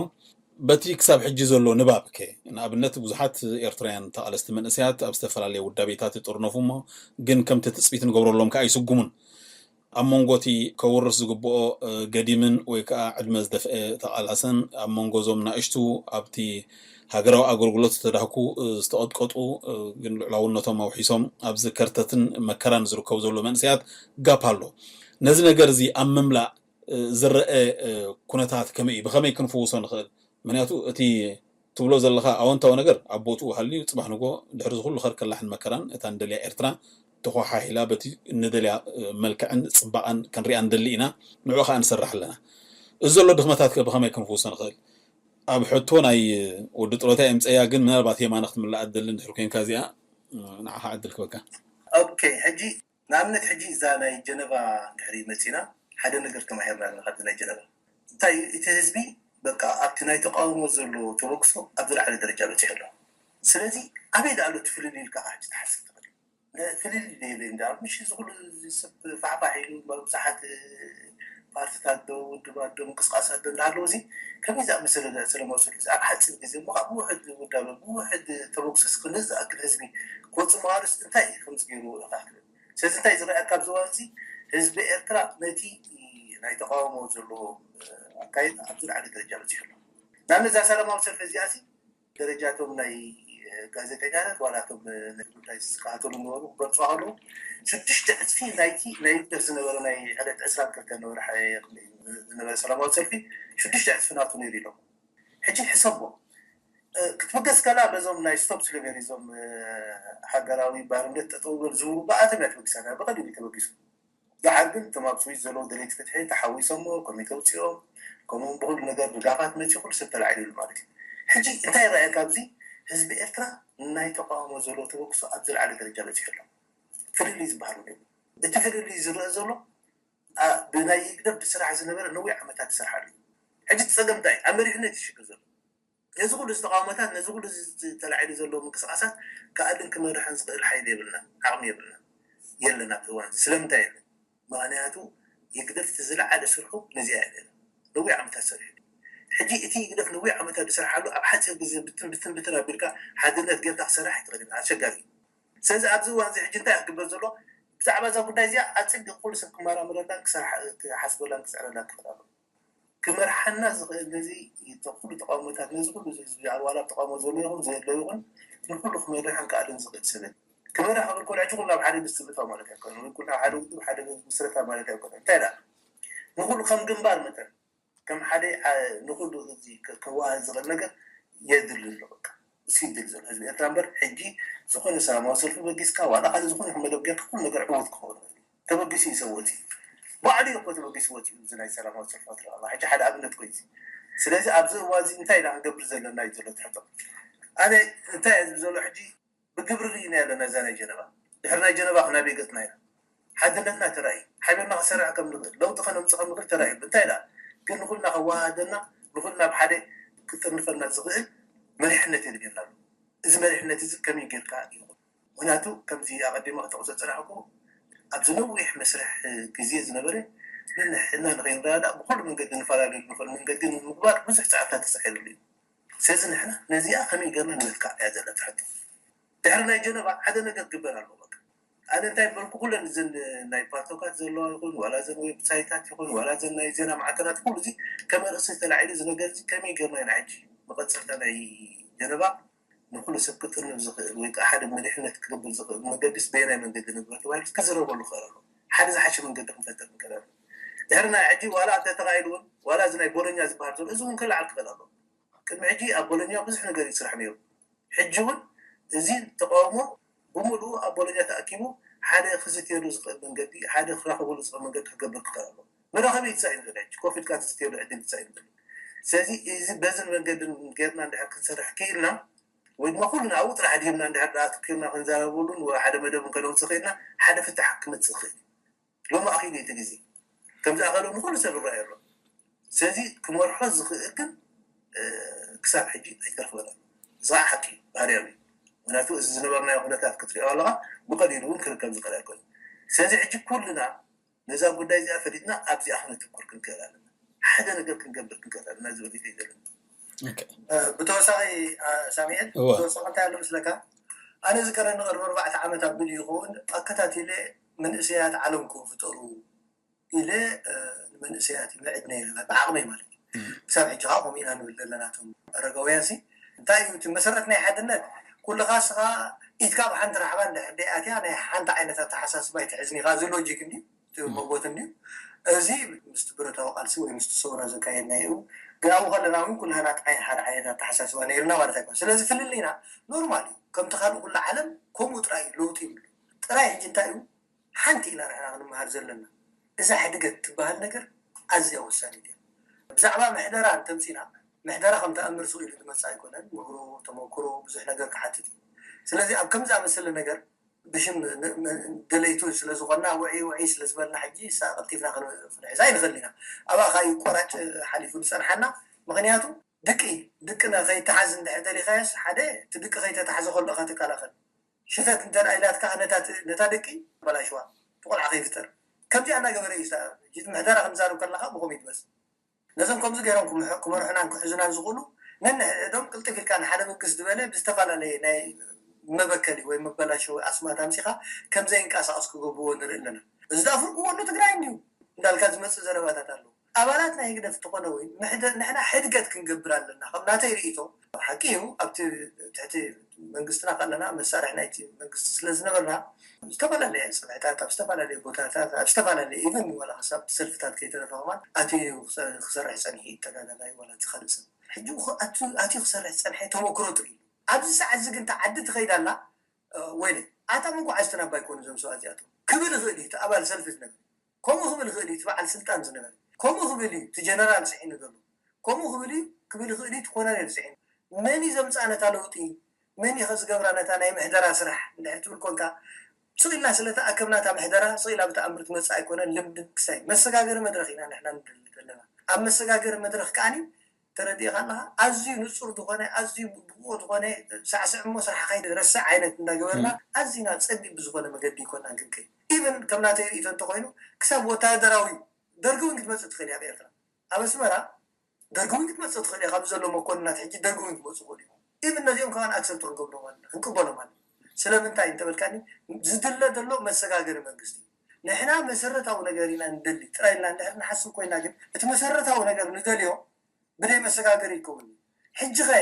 በቲ ክሳብ ሕጂ ዘሎ ንባብ ከ? ንኣብነት፣ ብዙሓት ኤርትራውያን ተቓለስቲ መንእሰያት ኣብ ዝተፈላለየ ውዳቤታት ይጥርነፉ እሞ፣ ግን ከምቲ ትጽቢት ንገብረሎም ከኣ ኣይስጉሙን። ኣብ መንጎ እቲ ከውርስ ዝግብኦ፣ እ፣ ገዲምን ወይ ከኣ ዕድመ ዝደፍአ ተቓላሰን፣ ኣብ መንጎ እዞም ናእሽቱ ኣብቲ ሃገራዊ ኣገልግሎት ዝተዳህኩ፣ እ፣ ዝተቐጥቀጡ፣ እ፣ ግን ልዑላውነቶም ኣውሒሶም ኣብዚ ከርተትን መከራን ዝርከቡ ዘለዉ መንእሰያት ጋፕ ኣሎ። ነዚ ነገር እዚ ኣብ ምምላእ፣ እ፣ ዝረአ፣ እ፣ ኩነታት ከመይ እዩ? ብኸመይ ክንፍውሶ ንኽእል? ምኽንያቱ እቲ ትብሎ ዘለኻ ኣወንታዊ ነገር ኣብ ቦትኡ ሃልዩ ጽባሕ ንግሆ ድሕሪ እዚ ኩሉ ከርከላሕን መከራን እታ ንደልያ ኤርትራ ተኾሓሒላ በቲ እንደልያ፣ እ፣ መልክዕን ጽባቐን ክንሪኣ ንደሊ ኢና። ንዕኡ ከኣ ንሰርሕ ኣለና። እዚ ዘሎ ድኽመታት ከ ብኸመይ ክንፍውሶ ንኽእል? ኣብ ሕቶ ናይ ወዲ ጥሮታ የምጸያ፣ ግን ምናልባት የማነ ክትምላኣ ትደሊ እንድሕር ኮንካ እዚኣ፣ እ፣ ንዓኻ ዕድል ክበካ። ኦኬ፣ ሕጂ ንኣብነት ሕጂ እዛ ናይ ጀነቫ እንድሕሪ መጺና ሓደ ነገር ተማሂርና ኣለና ካብዚ ናይ ጀነቫ። እንታይ እዩ እቲ ህዝቢ በቃ ኣብቲ ናይ ተቃውሞ ዘሎ ተበግሶ ኣብ ዝለዓለ ደረጃ በጺሑ ኣሎ። ስለዚ ኣበይ ደኣ ኣሎ እቲ ፍልልይ ኢልካ ከዓ ሕጂ ትሓስብ ትኽእል። ፍልልይ ዘይብለይ እንዳ ምሽ እዚ ኩሉ ሰብ ፋሕፋሕ ኢሉ ብዙሓት ፓርትታት ዶ ውድባት ዶ ምንቅስቃሳት ዶ እንዳሃለዉ እዚ ከመይ ዝኣመሰለ ሰለማዊ ሰልፊ ኣብ ሓፂር ግዜ እሞ ከዓ ብውሕድ ውዳበ ብውሕድ ተበግሶስ ክንዚ ዝኣክል ህዝቢ ክወፅእ ምዃኑስ እንታይ እዩ ከምዚ ገይሩ ኢኻ ክትብል። ስለዚ እንታይ ዝረኣየካ ኣብዚ እዋን እዚ ህዝቢ ኤርትራ ነቲ ናይ ተቃውሞ ዘለዎ ኣካይዳ ኣብ ዝለዓለ ደረጃ በፂሑ ኣሎ። ንኣብነት እዛ ሰላማዊ ሰልፊ እዚኣ ሲ ደረጃቶም ናይ ጋዜጠኛታት ዋላ እቶም ነቲ ጉዳይ ዝከታተሉ ነበሩ ክገልፁ ከለዉ ሽዱሽተ ዕፅፊ ናይቲ ናይ ህግደፍ ዝነበረ ናይ ዕለት ዕስራን ክልተን ወርሒ ዝነበረ ሰላማዊ ሰልፊ ሽዱሽተ ዕፅፊ ናቱ ነይሩ ኢሎም። ሕጂ ሕሰቦ ክትብገስ ከላ በዞም ናይ ስቶፕ ስሌቨሪ እዞም ሃገራዊ ባርነት ጠጠው በል ዝብሉ ብኣቶም እያ ተበጊሳ ብቀሊሉ ተበጊሱ። ደሓር ግን እቶም ኣብ ስዊስ ዘለዉ ደለይቲ ፍትሒ ተሓዊሶሞ ኮሚተ ውፅኦም ከምኡውን ብኩሉ ነገር ድጋፋት መፂኡ ኩሉ ሰብ ተላዒሉ ኢሉ ማለት እዩ። ሕጂ እንታይ ይረኣየ ካብዚ ህዝቢ ኤርትራ ናይ ተቃውሞ ዘሎ ተበግሶ ኣብ ዝለዓለ ደረጃ በፂሑ ኣሎ። ፍልልይ ዝበሃል እውን የብሉ። እቲ ፍልልይ ዝረአ ዘሎ ብናይ ህግደፍ ዝስራሕ ዝነበረ ነዊሕ ዓመታት ዝሰርሓሉ እዩ። ሕጂ እቲ ፀገም እንታይ ኣብ መሪሕነት ይሽግር ዘሎ ነዚ ኩሉ ዝተቃወመታት ነዚ ኩሉ ተላዒሉ ዘሎ ምንቅስቃሳት ክኣልን ክመርሕን ዝኽእል ሓይሊ የብልና ዓቕሚ የብልና የለን ኣብዚ እዋን ስለምንታይ የለን ምክንያቱ ህግደፍ እቲ ዝለዓለ ስርሑ ነዚኣ እያ ነይራ ነዊሕ ዓመታት ሰሪሑ ሕጂ እቲ ህግደፍ ነዊሕ ዓመታት ዝሰርሓሉ ኣብ ሓፂር ግዜ ብትን ብትን ብትን ኣቢልካ ሓድነት ጌርካ ክሰርሕ ኣይትኽእልን ኣሸጋሪ እዩ ስለዚ ኣብዚ እዋን እዚ ሕጂ እንታይ ክግበር ዘሎ ብዛዕባ እዛ ጉዳይ እዚኣ ኣፀቢቕ ኩሉ ሰብ ክመራምረላን ክሓስበላን ክፅዕረላን ክኽእል ኣሎ ክመርሓና ዝኽእል ነዚ ኩሉ ተቃውሞታት ነዚ ኩሉ ህዝቢ ኣዋላ ተቃውሞ ዘሎ ይኹን ዘየሎ ይኹን ንኩሉ ክመርሕን ክኣልን ዝኽእል ሰበን ክመርሕ ክብል ኮልዕቲ ኩሉ ናብ ሓደ ምስ ትምእታው ማለት ኣይኮነ ወይ ኩሉ ሓደ ውድብ ሓደ ምስረታ ማለት ኣይኮነ እንታይ ዳ ንኩሉ ከም ግንባር መጠን ከም ሓደ ንኩሉ እዚ ከዋሃ ዝኽእል ነገር የድሊ ኣሎ በቃ ሲድል ዘሎ ህዝቢ ኤርትራ እምበር ሕጂ ዝኾነ ሰላማዊ ሰልፊ በጊስካ ዋላ ካልእ ዝኾነ መደብ ጌርካ ኩሉ ነገር ዕውት ክኸውን ተበጊሱ እዩ ሰብ ወፂኡ ባዕሉ እዩ እኮ ተበጊሱ ወፂኡ እዚ ናይ ሰላማዊ ሰልፊ ትርኢ ኣላ ሕጂ ሓደ ኣብነት ኮይኑ ስለዚ ኣብዚ እዋን እዚ እንታይ ኢና ክንገብር ዘለና እዩ ዘሎ ትሕቶ ኣነ እንታይ እየ ዝብል ዘሎ ሕጂ ብግብሪ ርኢና ኣለና እዛ ናይ ጀነቫ ድሕሪ ናይ ጀነቫ ክናበይ ገፅና ኢና ሓድነትና ተራእዩ ሓቢርና ክሰርሕ ከም ንኽእል ለውጢ ከነምፅእ ከም ንኽእል ተራእዩ እንታይ ዳ ግን ንኩልና ከወሃሃደና ንኩልና ብሓደ ክጥርንፈና ዝኽእል መሪሕነት የድልየና ኣሎ እዚ መሪሕነት እዚ ከመይ ጌርካ ይኹን ምክንያቱ ከምዚ ኣቐዲመ ክጠቕሶ ዝፀናሕኩ ኣብዚ ነዊሕ መስርሕ ግዜ ዝነበረ ንንሕና ንኸይንረዳዳእ ብኩሉ መንገዲ ንፈላለዩ ንኽእል መንገዲ ንምግባር ብዙሕ ፃዕርታት ተፃዒሩሉ እዩ። ስለዚ ንሕና ነዚኣ ከመይ ጌርና ንመልካዕ እያ ዘላ ትሕቶ። ድሕሪ ናይ ጀነቫ ሓደ ነገር ክግበር ኣለዎ በቃ። ኣነ እንታይ በልኩ ኩለን እዘን ናይ ፓልቶካት ዘለዋ ይኹን ዋላ እዘን ዌብሳይታት ይኹን ዋላ እዘን ናይ ዜና ማዕከናት ኩሉ እዚ ከም ኣርእስቲ ተላዒሉ እዚ ነገር እዚ ከመይ ጌርና ኢና ሕጂ መቐፀልታ ናይ ጀነቫ ንኩሉ ሰብ ክጥርንፍ ዝኽእል ወይ ከዓ ሓደ መሪሕነት ክገብር ዝኽእል መገዲስ በየናይ መንገዲ ንግበር ተባሂሉ ክዝረበሉ ክኽእል ኣሎ። ሓደ ዝሓሸ መንገዲ ክንፈጥር ንክእል ኣለና። ድሕሪ ናይ ሕጂ ዋላ እንተተኻኢሉ እውን ዋላ እዚ ናይ ቦሎኛ ዝበሃል ዘሎ እዚ እውን ክለዓል ክኽእል ኣሎ። ቅድሚ ሕጂ ኣብ ቦሎኛ ብዙሕ ነገር እዩ ዝስራሕ ነይሩ። ሕጂ እውን እዚ ተቃውሞ ብምሉኡ ኣብ ቦሎኛ ተኣኪቡ ሓደ ክዝትየሉ ዝኽእል መንገዲ፣ ሓደ ክራኸበሉ ዝኽእል መንገዲ ክገብር ክኽእል ኣለዎ። መራኸቢ እዩ ተሳኢኑ ዘሎ ሕጂ። ኮፍ ኢልካ ትዝትየሉ ዕድል እዩ ተሳኢኑ ዘሎ። ስለዚ እዚ በዚ መንገዲ ጌርና እንድሕር ክንሰርሕ ክኢልና ወይ ድማ ኩሉ ኣብኡ ጥራሕ ድሂምና እንድሕር ደኣ ትኪርና ክንዛረበሉን ወይ ሓደ መደብ እንከለውፅእ ክኢልና ሓደ ፍታሕ ክመፅእ ክእል። ሎሚ ኣኺሉ እቲ ግዜ ከምዚ ኣኸሎም ንኩሉ ሰብ ይረኣዩ ኣሎ። ስለዚ ክመርሖ ዝኽእል ግን ክሳብ ሕጂ ኣይተረኽበና። እዚ ሓቂ ባህርያዊ። ምክንያቱ እዚ ዝነበርናዮ ኩነታት ክትሪኦ ኣለካ ብቀሊሉ እውን ክርከብ ዝኽእል ኣይኮነ። ስለዚ ሕጂ ኩልና ነዛ ጉዳይ እዚኣ ፈሊጥና ኣብዚኣ ክነትኩር ክንክእል ኣለና። ሓደ ነገር ክንገብር ክንክእል ኣለና ዝብል ሪኢቶ እዩ ዘለና። ብተወሳኺ ሳሚኤል ተወሳኺ እንታይ ኣሎ ምስለካ? ኣነ ዝቀረኒ ቅርቢ ኣርባዕተ ዓመት ኣቢሉ ይኸውን ኣከታቲለ መንእሰያት ዓለምኩም ፍጠሩ ኢለ ንመንእሰያት ይምዕድ ነይረ በዓቕመይ ማለት እዩ። ክሳብ ሕጂ ከዓ ከምኡ ኢና ንብል ዘለና እቶም ኣረጋውያን ሲ እንታይ እዩ እቲ መሰረት ናይ ሓድነት? ኩልኻ ስኻ ኢድካ ብሓንቲ ራሕባ እንድሕር ደይኣትያ ናይ ሓንቲ ዓይነት ኣተሓሳስባ ኣይትሕዝን ኢኻ። እዚ ሎጂክ እንዲ መጎት እንዲ እዚ ምስቲ ብረታዊ ቃልሲ ወይ ምስቲ ሰውራ ዘካየድና እዩ። ግን ኣብኡ ከለና እውን ኩልሃና ሓደ ዓይነት ኣተሓሳስባ ነይርና ማለት ኣይኮነ። ስለዚ ፍልልይና ኖርማል እዩ። ከምቲ ካልእ ኩሉ ዓለም ከምኡ ጥራይ እዩ። ለውጢ ይብሉ ጥራይ ሕጂ እንታይ እዩ ሓንቲ ኢና ንሕና ክንመሃር ዘለና። እዛ ሕድገት ትበሃል ነገር ኣዝያ ወሳኒት እያ። ብዛዕባ ምሕደራ እንተምፂና ምሕደራ ከም ተኣምር ስቕ ኢሉ ዝመፅእ ኣይኮነን። ምህሮ፣ ተመክሮ፣ ብዙሕ ነገር ክሓትት እዩ። ስለዚ ኣብ ከምዚ ኣመሰለ ነገር ብሽም ደለይቱ ስለዝኾንና ውዒ ውዒ ስለዝበልና ሕጂ እሳ ቀልጢፍና ክንሕዛ ኣይንኽእል ኢና። ኣብኣ ካዩ ቆራጭ ሓሊፉ ዝፀንሓና። ምኽንያቱ ድቂ ድቅና ከይተሓዝ እንድሕር ደሊኻዮስ ሓደ እቲ ድቂ ከይተታሕዘ ከሎ ኢኻ ትከላኸል። ሽተት እንተ ኢላትካ ነታ ደቂ በላሽዋ ብቆልዓ ከይፍጠር ከምዚኣ እናገበረ እዩ። ምሕደራ ክንዛረብ ከለካ ብኸም ይትመስ ነዞም ከምዚ ገይሮም ክመርሑናን ክሕዙናን ዝኽእሉ ነንሕድሕዶም ቅልጥፍ ኢልካ ንሓደ ብግስ ዝበለ ብዝተፈላለየ ናይ መበከሊ ወይ መበላሸዊ ኣስማት ኣምፂኻ ከም ዘይንቀሳቐስ ክገብርዎ ንርኢ ኣለና። እዚ ዳ ፍርቅዎ ኣሎ ትግራይ እንዲዩ እንዳልካ ዝመፅእ ዘረባታት ኣለዉ። ኣባላት ናይ ህግደፍ እንተኾነ ወይ ንሕና ሕድገት ክንገብር ኣለና። ከም ናተይ ርእይቶ ሓቂ እዩ ኣብቲ ትሕቲ መንግስትና ከለና መሳርሒ ናይቲ መንግስቲ ስለ ዝነበርና ዝተፈላለየ ፅንሕታት ኣብ ዝተፈላለየ ቦታታት ኣብ ዝተፈላለየ ኢቨን ዋላ ክሳብ ሰልፍታት ከይተረፈ ከማን ኣትዩ ክሰርሕ ፀኒሑ እዩ ተጋዳላይ ዋላ እቲ ካልእ ሰብ ሕጂ ኣትዩ ክሰርሕ ዝፀንሐ ተመክሮ ጥሪ ኣብዚ ሰዓት እዚ ግን ተዓዲ ትኸይድ ኣላ። ወይለ ኣታ መጓዓዝቲ ናባ ይኮኑ እዞም ሰባት እዚኣቶም ክብል ይኽእል እዩ እቲ ኣባል ሰልፊ ዝነበር ከምኡ ክብል ይኽእል እዩ እቲ በዓል ስልጣን ዝነበር ከምኡ ክብል እዩ እቲ ጀነራል ስዒኑ ዘሎ ከምኡ ክብል እዩ ክብል ይኽእል እዩ እቲ ኮሎኔል ስዒኑ መን እዩ ዘምፅኣ ነታ ለውጢ መን እዩ ከዝገብራ ነታ ናይ ምሕደራ ስራሕ እንድሕር ትብል ኮንካ ስቕ ኢልና ስለተኣከብና እታ ምሕደራ ስቕ ኢላ ብተኣምር ትመፅእ ኣይኮነን ልምዲ ክሳይ መሰጋገሪ መድረክ ኢና ንሕና ንደሊ ዘለና ኣብ መሰጋገሪ መድረክ ከዓኒ ተረዲእካ ኣለካ ኣዝዩ ንፁር ዝኾነ ኣዝዩ ብቁ ዝኾነ ሳዕስዕ እሞ ስራሕካ ረስዕ ዓይነት እንዳገበርና ኣዝና ፀቢብ ብዝኾነ መገዲ ይኮና ክንከይ ኢቨን ከም ናተይ ርእቶ እንተኮይኑ ክሳብ ወታደራዊ ደርጊ እውን ክትመፅእ ትኽእል እያ ኣብ ኤርትራ ኣብ ኣስመራ ደርጊ እውን ክትመፅእ ትኽእል እያ ካብ ዘሎ መኮንናት ሕጂ ደርጊ እውን ክመፁ ይኽእሉ እዮም ኢቨን ነዚኦም ከማን ኣክሰፕት ክንገብሮም ኣለና ክንቅበሎም ኣለና ስለምንታይ እንተበልካኒ ዝድለ ዘሎ መሰጋገሪ መንግስቲ እዩ ንሕና መሰረታዊ ነገር ኢና ንደሊ ጥራይ ኢልና እንድሕር ንሓስብ ኮይና ግን እቲ መሰረታዊ ነገር ንደልዮ ብደይ መሰጋገሪ ይከውን እዩ ሕጂ ኸ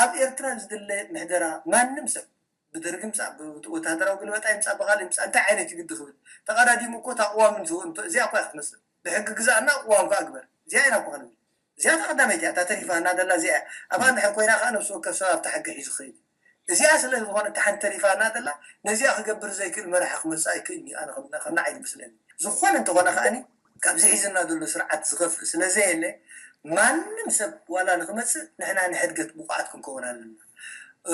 ኣብ ኤርትራ ዝድለ ምሕደራ ማንም ሰብ ብደርጊ ምፃእ ብወታደራዊ ግልበጣ ይምፃእ ብካልእ ይምፃእ እንታይ ዓይነት ይግዲ ክብል ተቀዳዲሙ እኮ እታ ቅዋም እንትህው እዚኣ እኳ ክትመስል ብሕጊ ግዛእና ቅዋም ከዓ ግበር እዚኣ ኢና እኳ ክንብል እዚኣ እታ ቀዳመይቲ እያ እታ ተሪፋና ደላ እዚኣ እያ ኣብኣ እንድሕር ኮይና ከዓ ነብሲ ወከፍ ሰብ ኣብታ ሕጊ ሒዙ ክኸይድ እዚኣ ስለ ዝኾነ እታ ሓንቲ ተሪፋና ደላ ነዚኣ ክገብር ዘይክእል መራሒ ክመፅእ ኣይክእል እዩ ኣነ ከምና ከምና ዓይነት ይመስለኒ ዝኾነ እንተኾነ ከዓኒ ካብዚ ሒዝና ዘሎ ስርዓት ዝኸፍእ ስለ ዘየለ ማንም ሰብ ዋላ ንክመፅእ ንሕና ንሕድገት ብቑዓት ክንከውን ኣለና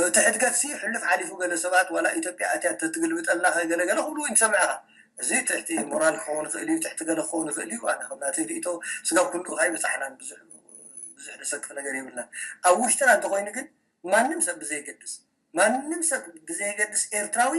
እቲ ሕድገት ሲ ሕሉፍ ሓሊፉ ገለ ሰባት ዋላ ኢትዮጵያ ኣትያ ተትግልብጠልና ከገለገለ ክብሉ ይንሰምዕኻ እዚ ትሕቲ ሞራል ክኸውን ይኽእል እዩ ትሕቲ ገለ ክኸውን ይኽእል እዩ ኣነ ከም ናተይ ርእቶ ስጋብ ክንድኡ ካይበፃሕናን ብዙሕ ብዙሕ ዘሰክፍ ነገር የብልናን ኣብ ውሽጥና እንተኮይኑ ግን ማንም ሰብ ብዘየገድስ ማንም ሰብ ብዘየገድስ ኤርትራዊ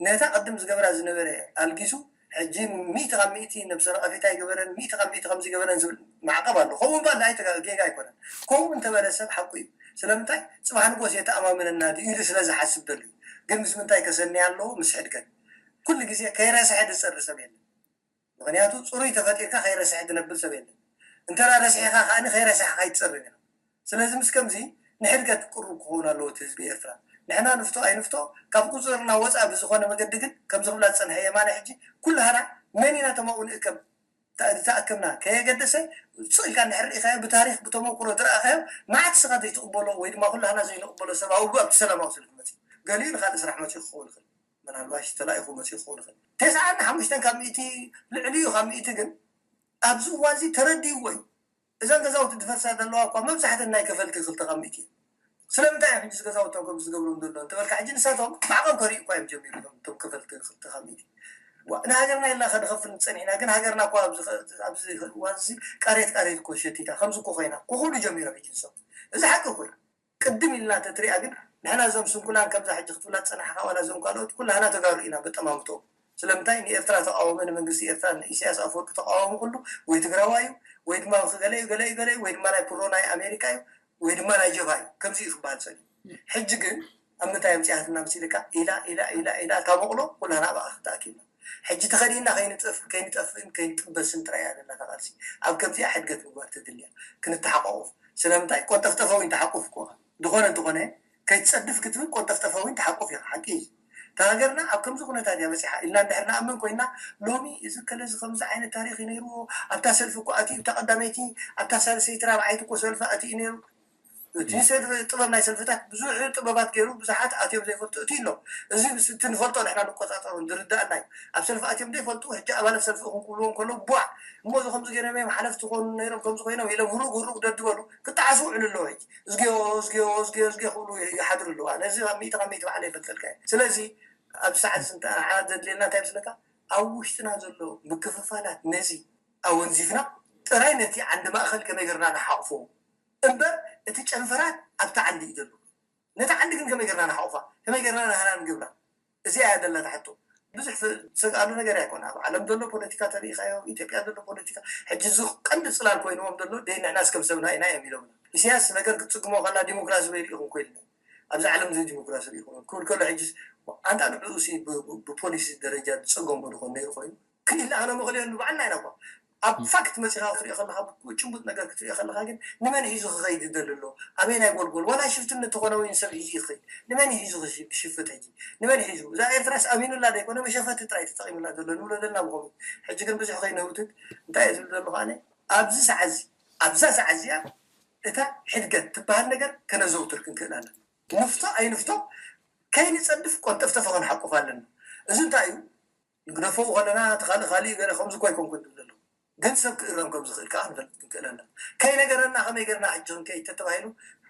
ነታ ቅድም ዝገብራ ዝነበረ ኣልጊሱ ሕጂ ሚእቲ ካብ ሚእቲ ነብሰ ነቐፌታ ይገበረን ሚእቲ ካብ ሚእቲ ከምዚ ይገበረን ዝብል ማዕቀብ ኣሎ ከምኡ እምበር ንዓይ ጌጋ ኣይኮነን ከምኡ እንተበለ ሰብ ሓቁ እዩ ስለምንታይ ፅባሕ ንጎስ የተኣማምነና ድዩ ኢሉ ስለ ዝሓስብ ደሉ እዩ ግን ምስ ምንታይ ከሰንያ ኣለዎ ምስ ሕድገት ኩሉ ግዜ ከይረስሐ ዝፀሪ ሰብ የለን ምኽንያቱ ፅሩይ ተፈጢርካ ከይረስሐ ትነብር ሰብ የለን እንተ ረሲሕኻ ከዓ ከይረስሕኻ ኣይትፀርን ኢኻ ስለዚ ምስ ከምዚ ንሕድገት ቅሩብ ክኸውን ኣለዎ እቲ ህዝቢ ኤርትራ ንሕና ንፍቶ ኣይንፍቶ ካብ ቁፅርና ወፃኢ ብዝኾነ መገዲ ግን ከምዚ ክብላ ዝፀንሐ የማነ ሕጂ ኩላህና መን ኢና ተማኡ ንእከብ ዝተኣከብና ከየገደሰ ስቕ ኢልካ እንድሕር ርኢኻዮ ብታሪክ ብተመኩሮ ዝረኣኻዮ መዓት ስኻ ዘይትቕበሎ ወይ ድማ ኩላህና ዘይንቕበሎ ሰብ ኣብኡ ኣብቲ ሰላማዊ ሰልፊ መፅእ ገሊኡ ንካልእ ስራሕ መፅኡ ክኸውን ይኽእል ምናልባሽ ተላኢኹ መፅኡ ክኸውን ይኽእል ተስዓን ሓሙሽተን ካብ ሚእቲ ልዕሊኡ ካብ ሚእቲ ግን ኣብዚ እዋን እዚ ተረዲእዎ እዩ እዘን ገዛውቲ ዝፈርሳ ዘለዋ እኳ መብዛሕተን ናይ ከፈልቲ ክልተ ካብ ሚእቲ እየን ስለምንታይ እዮም ሕጂ ገዛውቶም ከም ዝገብሩ ዘሎ እንተበልካ፣ ሕጂ ንሳቶም ብዓቐብ ከርእዩ እኳ እዮም ጀሚሩ፣ እቶም ከፈልቲ ክልተ ካብ ሚእቲ። ንሃገርና ኢልና ከነኸፍል ጸኒሕና፣ ግን ሃገርና እኳ ኣብዚ እዋን እዚ ቃሬት ቃሬት እኮ ሸቲታ፣ ከምዚ እኮ ኮይና፣ ክኹሉ ጀሚሮም። ሕጂ ንሶም፣ እዚ ሓቂ ኮይኑ ቅድም ኢልና እንተትሪኣ ግን፣ ንሕና እዞም ስንኩላን፣ ከምዛ ሕጂ ክትብላ ዝጸናሕካ፣ ዋላ እዞም ካልኦት፣ ኩላህና ተጋሩ ኢና በጠማምቶ። ስለምንታይ ንኤርትራ ተቃወመ፣ ንመንግስቲ ኤርትራ፣ ንኢሳያስ ኣፈወርቂ ተቃወሙ ኩሉ፣ ወይ ትግራዋይ እዩ፣ ወይ ድማ ገለ እዩ፣ ገለ እዩ፣ ገለ እዩ፣ ወይ ድማ ናይ ፕሮ ናይ ኣሜሪካ እዩ፣ ወይ ድማ ናይ ጀብሃ እዩ። ከምዚ እዩ ክበሃል ጸኒሑ። ሕጂ ግን ኣብ ምንታይ ኣምጺኣትና መሲልካ? ኢላ ኢላ ኢላ ኢላ፣ እታ በቕሎ ኩላና ኣብኣ ተኣኪብና። ሕጂ ተኸዲና ከይንጠፍ- ከይንጠፍእን ከይንጥበስን ጥራይ እያ ዘላ እታ ቃልሲ። ኣብ ከምዚኣ ሕድገት ምግባር ተድልያ፣ ክንተሓቋቑፍ። ስለምንታይ? ቆንጠፍጠፈ እውን ተሓቁፍ እኮ። ዝኾነ እንተኾነ ከይትጸድፍ ክትብል ቆንጠፍጠፈ እውን ተሓቁፍ ኢኻ። ሓቂ እዩ። እታ ሃገርና ኣብ ከምዚ ኩነታት እያ በጺሓ ኢልና እንድሕር ንኣምን ኮይና፣ ሎሚ እዚ ከለዚ ከምዚ ዓይነት ታሪኽ እዩ ነይርዎ፣ ኣብታ ሰልፊ እኮ ኣትዩ፣ ኣብታ ቀዳመይቲ፣ ኣብታ ሳልሰይቲ ራብዓይቲ እኮ ሰልፊ ኣትዩ ነይሩ። እቲ ሰብ ጥበብ ናይ ሰልፍታት ብዙሕ ጥበባት ገይሩ፣ ብዙሓት ኣትዮም ዘይፈልጡ እቲ ኣሎ። እዚ ምስ- እቲ ንፈልጦ ንሕና ንቆጻጸሮ ዝርዳእና እዩ። ኣብ ሰልፊ ኣትዮም ዘይፈልጡ ሕጂ ኣባላት ሰልፊ ኢኹም ክብልዎም ከለዉ፣ ቧዕ እሞ እዚ ከምዚ ገይሮም እዮም ሓለፍቲ ክኾኑ ነይሮም፣ ከምዚ ኮይኖም ኢሎም ህሩግ ህሩግ ደድበሉ ክጠዓሱ ውዕሉ ኣለዉ። ሕጂ እዝግዮ እዝግዮ እዝግዮ እዝግዮ ክብሉ ይሓድሩ ኣለዉ። ኣነ እዚ ካብ ሚእቲ ካብ ሚእቲ ባዕለ ይፈልጠልካ እየ። ስለዚ ኣብዚ ሰዓት እዚ እንተ ንዓና ዘድልየና እንታይ ምስለካ? ኣብ ውሽጥና ዘሎ ምክፍፋላት ነዚ ኣወንዚፍና ጥራይ ነቲ ዓንዲ ማእኸል ከመይ ገርና ንሓቕፎ እምበር፣ እቲ ጨንፈራት ኣብቲ ዓንዲ እዩ ዘሎ። ነቲ ዓንዲ ግን ከመይ ገርና ንሓቑፋ? ከመይ ገርና ናህና ንገብራ? እዚኣ እያ ዘላታ ሕቶ። ብዙሕ ፍ- ዝሰግኣሉ ነገር ኣይኮነ። ኣብ ዓለም ዘሎ ፖለቲካ ተሪኢኻዮ፣ ኢትዮጵያ ዘሎ ፖለቲካ፣ ሕጂ እዚ ቀንዲ ጽላል ኮይንዎም ዘሎ ደይ ንሕናስ ከም ሰብና ኢና እዮም ኢሎም። ኢሳያስ ነገር ክትጽግሞ ከላ ዲሞክራሲ በይ ርኢኹም ኮይልና፣ ኣብዚ ዓለም እዚ ዲሞክራሲ ርኢኹም ክብል ከሎ፣ ሕጂ ኣንታ ንዕኡ ሲ ብ- ብ- ብፖሊሲ ደረጃ ዝጸገሞ ዶ ኾን ነይሩ ኮይኑ? ክኢላ ኣነ መኽልየሉ ባዕልና ኢና እኮ። ኣብ ም። ፋክት መጺኻ ክትሪኦ ከለኻ፣ ጭቡጥ ነገር ክትሪኦ ከለኻ ግን ንመን ሒዙ ክኸይድ ይደሊ ኣሎ? ኣበይ ናይ ጎልጎል? ዋላ ሽፍትነት ተኾነ ወይ ሰብ ሒዙ ይኽእል። ንመን ሒዙ ክሽ- ክሽፍት ሕጂ? ንመን ሒዙ? እዛ ኤርትራስ ኣሚኑላ ዶ ይኮነ? መሸፈቲ ጥራይ ተጠቒሙላ ዘሎ ንብሎ ዘለና ብኸምኡ። ሕጂ ግን ብዙሕ ከይነውትት እንታይ እየ ዝብል ዘለኹ ኣነ? ኣብዚ ሰዓት እዚ፣ ኣብዛ ሰዓት እዚኣ እታ ሕድገት ትበሃል ነገር ከነዘውትር ክንክእል ኣለና። ንፍቶ ኣይንፍቶ ከይንጸድፍ ቆንጠፍጠፈ ክንሓቁፍ ኣለና። እዚ እንታይ እዩ? ንግደፎ ከለና እቲ ካልእ ካልእ ገለ ከምዚ እኮ ኣይኮንኩን ዝብል ዘለኹ። ግን ሰብ ክእረም ከም ዝኽእል ከዓ ንፈልጥ ክንክእል ኣለና። ከይነገረና ከመይ ገርና ሕጂ ክንከይድ ተተባሂሉ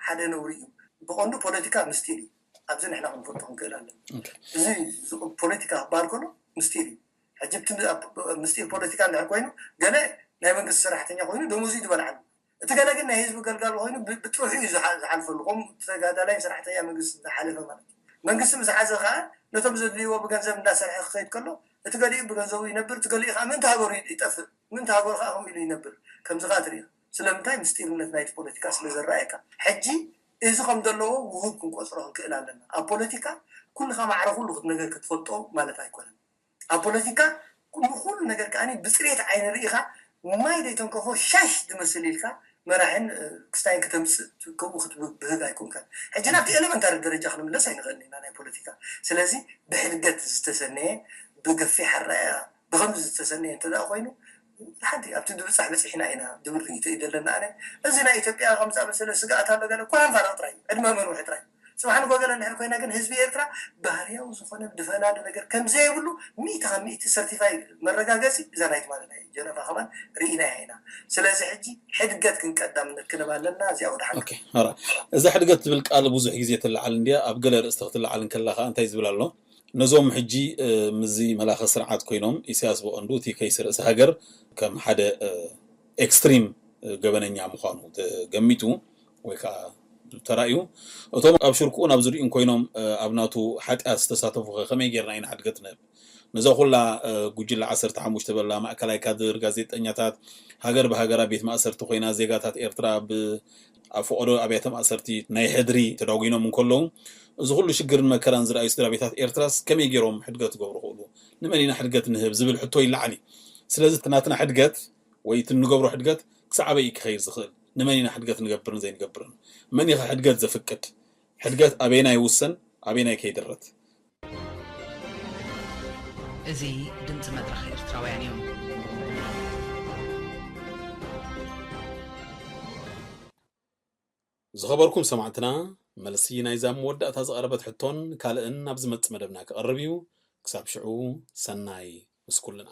ሓደ ነውሪ እዩ። ብቐንዱ ፖለቲካ ምስጢር እዩ። ኣብዚ ንሕና ክንፈልጦ ክንክእል ኣለና። ኦኬ። እዚ ዝ- ፖለቲካ ክበሃል ከሎ ምስጢር እዩ። ሕጂ እቲ ብ- ምስጢር ፖለቲካ እንድሕር ኮይኑ ገለ ናይ መንግስቲ ሰራሕተኛ ኮይኑ ደሞዙ እዩ ዝበልዓሉ። እቲ ገለ ግን ናይ ህዝቢ ገልጋሊ ኮይኑ ብ- ብጥርሑ እዩ ዝሓ- ዝሓልፈሉ። ከምኡ ተጋዳላይ ሰራሕተኛ መንግስቲ ዝሓለፈ ማለት እዩ። መንግስቲ ምስ ሓዘ ከዓ ነቶም ዘድልይዎ ብገንዘብ እንዳሰርሐ ክኸይድ ከሎ እቲ ገሊኡ ብገንዘቡ ይነብር፣ እቲ ገሊኡ ከዓ ምእንቲ ሃገሩ ይጠፍእ፣ ምእንቲ ሃገሩ ከዓ ከምኡ ኢሉ ይነብር። ከምዚ ከዓ ትርኢ። ስለምንታይ? ምስጢርነት ናይቲ ፖለቲካ ስለ ዘረኣየካ። ሕጂ እዚ ከም ዘለዎ ውሁብ ክንቆፅሮ ክንክእል ኣለና። ኣብ ፖለቲካ ኩልኻ ማዕረ ኩሉ ነገር ክትፈልጦ ማለት ኣይኮነን። ኣብ ፖለቲካ ንኩሉ ነገር ከኣ ብፅሬት ዓይኒ ርኢኻ ማይ ዘይተንከፎ ሻሽ ዝመስል ኢልካ መራሕን ክስታይን ክተምፅእ ከምኡ ክትብህግ ኣይኮንካን። ሕጂ ናብቲ ኤለመንታሪ ደረጃ ክንምለስ ኣይንኽእልን ኢና ናይ ፖለቲካ። ስለዚ ብሕድገት ዝተሰነየ ብገፊሕ ኣረኣእያ ብኸምዚ ዝተሰነየ እንተ ደኣ ኮይኑ ሓንቲ ኣብቲ ድብፃሕ በፂሕና ኢና ዝብል ርእይቶ እዩ ዘለና። ኣነ እዚ ናይ ኢትዮጵያ ከም ዝኣመሰለ ስግኣት ኣሎ ገለ እኳ ንፋረቕ ጥራይ እዩ። ዕድመ መንውሒ ጥራይ እዩ። ፅባሕ ንጎ ገለ እንድሕር ኮይና ግን ህዝቢ ኤርትራ ባህርያዊ ዝኾነ ድፈላለ ነገር ከም ዘየብሉ ሚእቲ ካብ ሚእቲ ሰርቲፋይ መረጋገፂ እዛ ናይ ትማሊ ናይ ጀነቫ ከማን ርኢናያ ኢና። ስለዚ ሕጂ ሕድገት ክንቀዳምነት ክንብ ኣለና። እዚኣ ወደ ሓደ ኦኬ፣ ራ እዛ ሕድገት ትብል ቃል ብዙሕ ግዜ ትለዓል እንድያ። ኣብ ገለ ርእስቲ ክትለዓል እንከላ ከዓ እንታይ ዝብል ኣሎ? ነዞም ሕጂ ምስዚ መላኸ ስርዓት ኮይኖም ኢሳያስ ብቐንዱ እቲ ከይሲ ርእሲ ሃገር ከም ሓደ ኤክስትሪም ገበነኛ ምዃኑ ተገሚቱ ወይ ከዓ ተራእዩ፣ እቶም ኣብ ሽርክኡን ኣብ ዝርዩን ኮይኖም ኣብ ናቱ ሓጢኣት ዝተሳተፉ ከ ከመይ ጌርና ኢና ሕድገት ንህብ? ነዛ ኩላ ጉጅለ ዓሰርተ ሓሙሽተ በላ ማእከላይ ካድር፣ ጋዜጠኛታት፣ ሃገር ብሃገራ ቤት ማእሰርቲ ኮይና ዜጋታት ኤርትራ ብ ኣብ ፈቐዶ ኣብያተ ማእሰርቲ ናይ ሕድሪ ተዳጒኖም እንከለዉ፣ እዚ ኩሉ ሽግርን መከራን ዝረኣዩ ስድራ ቤታት ኤርትራስ ከመይ ገይሮም ሕድገት ክገብሩ ክእሉ? ንመን ኢና ሕድገት ንህብ ዝብል ሕቶ ይለዓል እዩ። ስለዚ እቲ ናትና ሕድገት ወይ እቲ እንገብሮ ሕድገት ክሳዕ ኣበይ እዩ ክኸይድ ዝኽእል? ንመን ኢና ሕድገት ንገብርን ዘይንገብርን? መን ኢኸ ሕድገት ዘፍቅድ? ሕድገት ኣበየናይ ይውሰን? ኣበየናይ ከ ይድረት? እዚ ድምፂ መድረኽ ኤርትራውያን እዩ። ዝኸበርኩም ሰማዕትና፣ መልሲ ናይዛ ኣብ መወዳእታ ዝቐረበት ሕቶን ካልእን ኣብ ዝመጽእ መደብና ክቐርብ እዩ። ክሳብ ሽዑ ሰናይ ምስ ኩልና።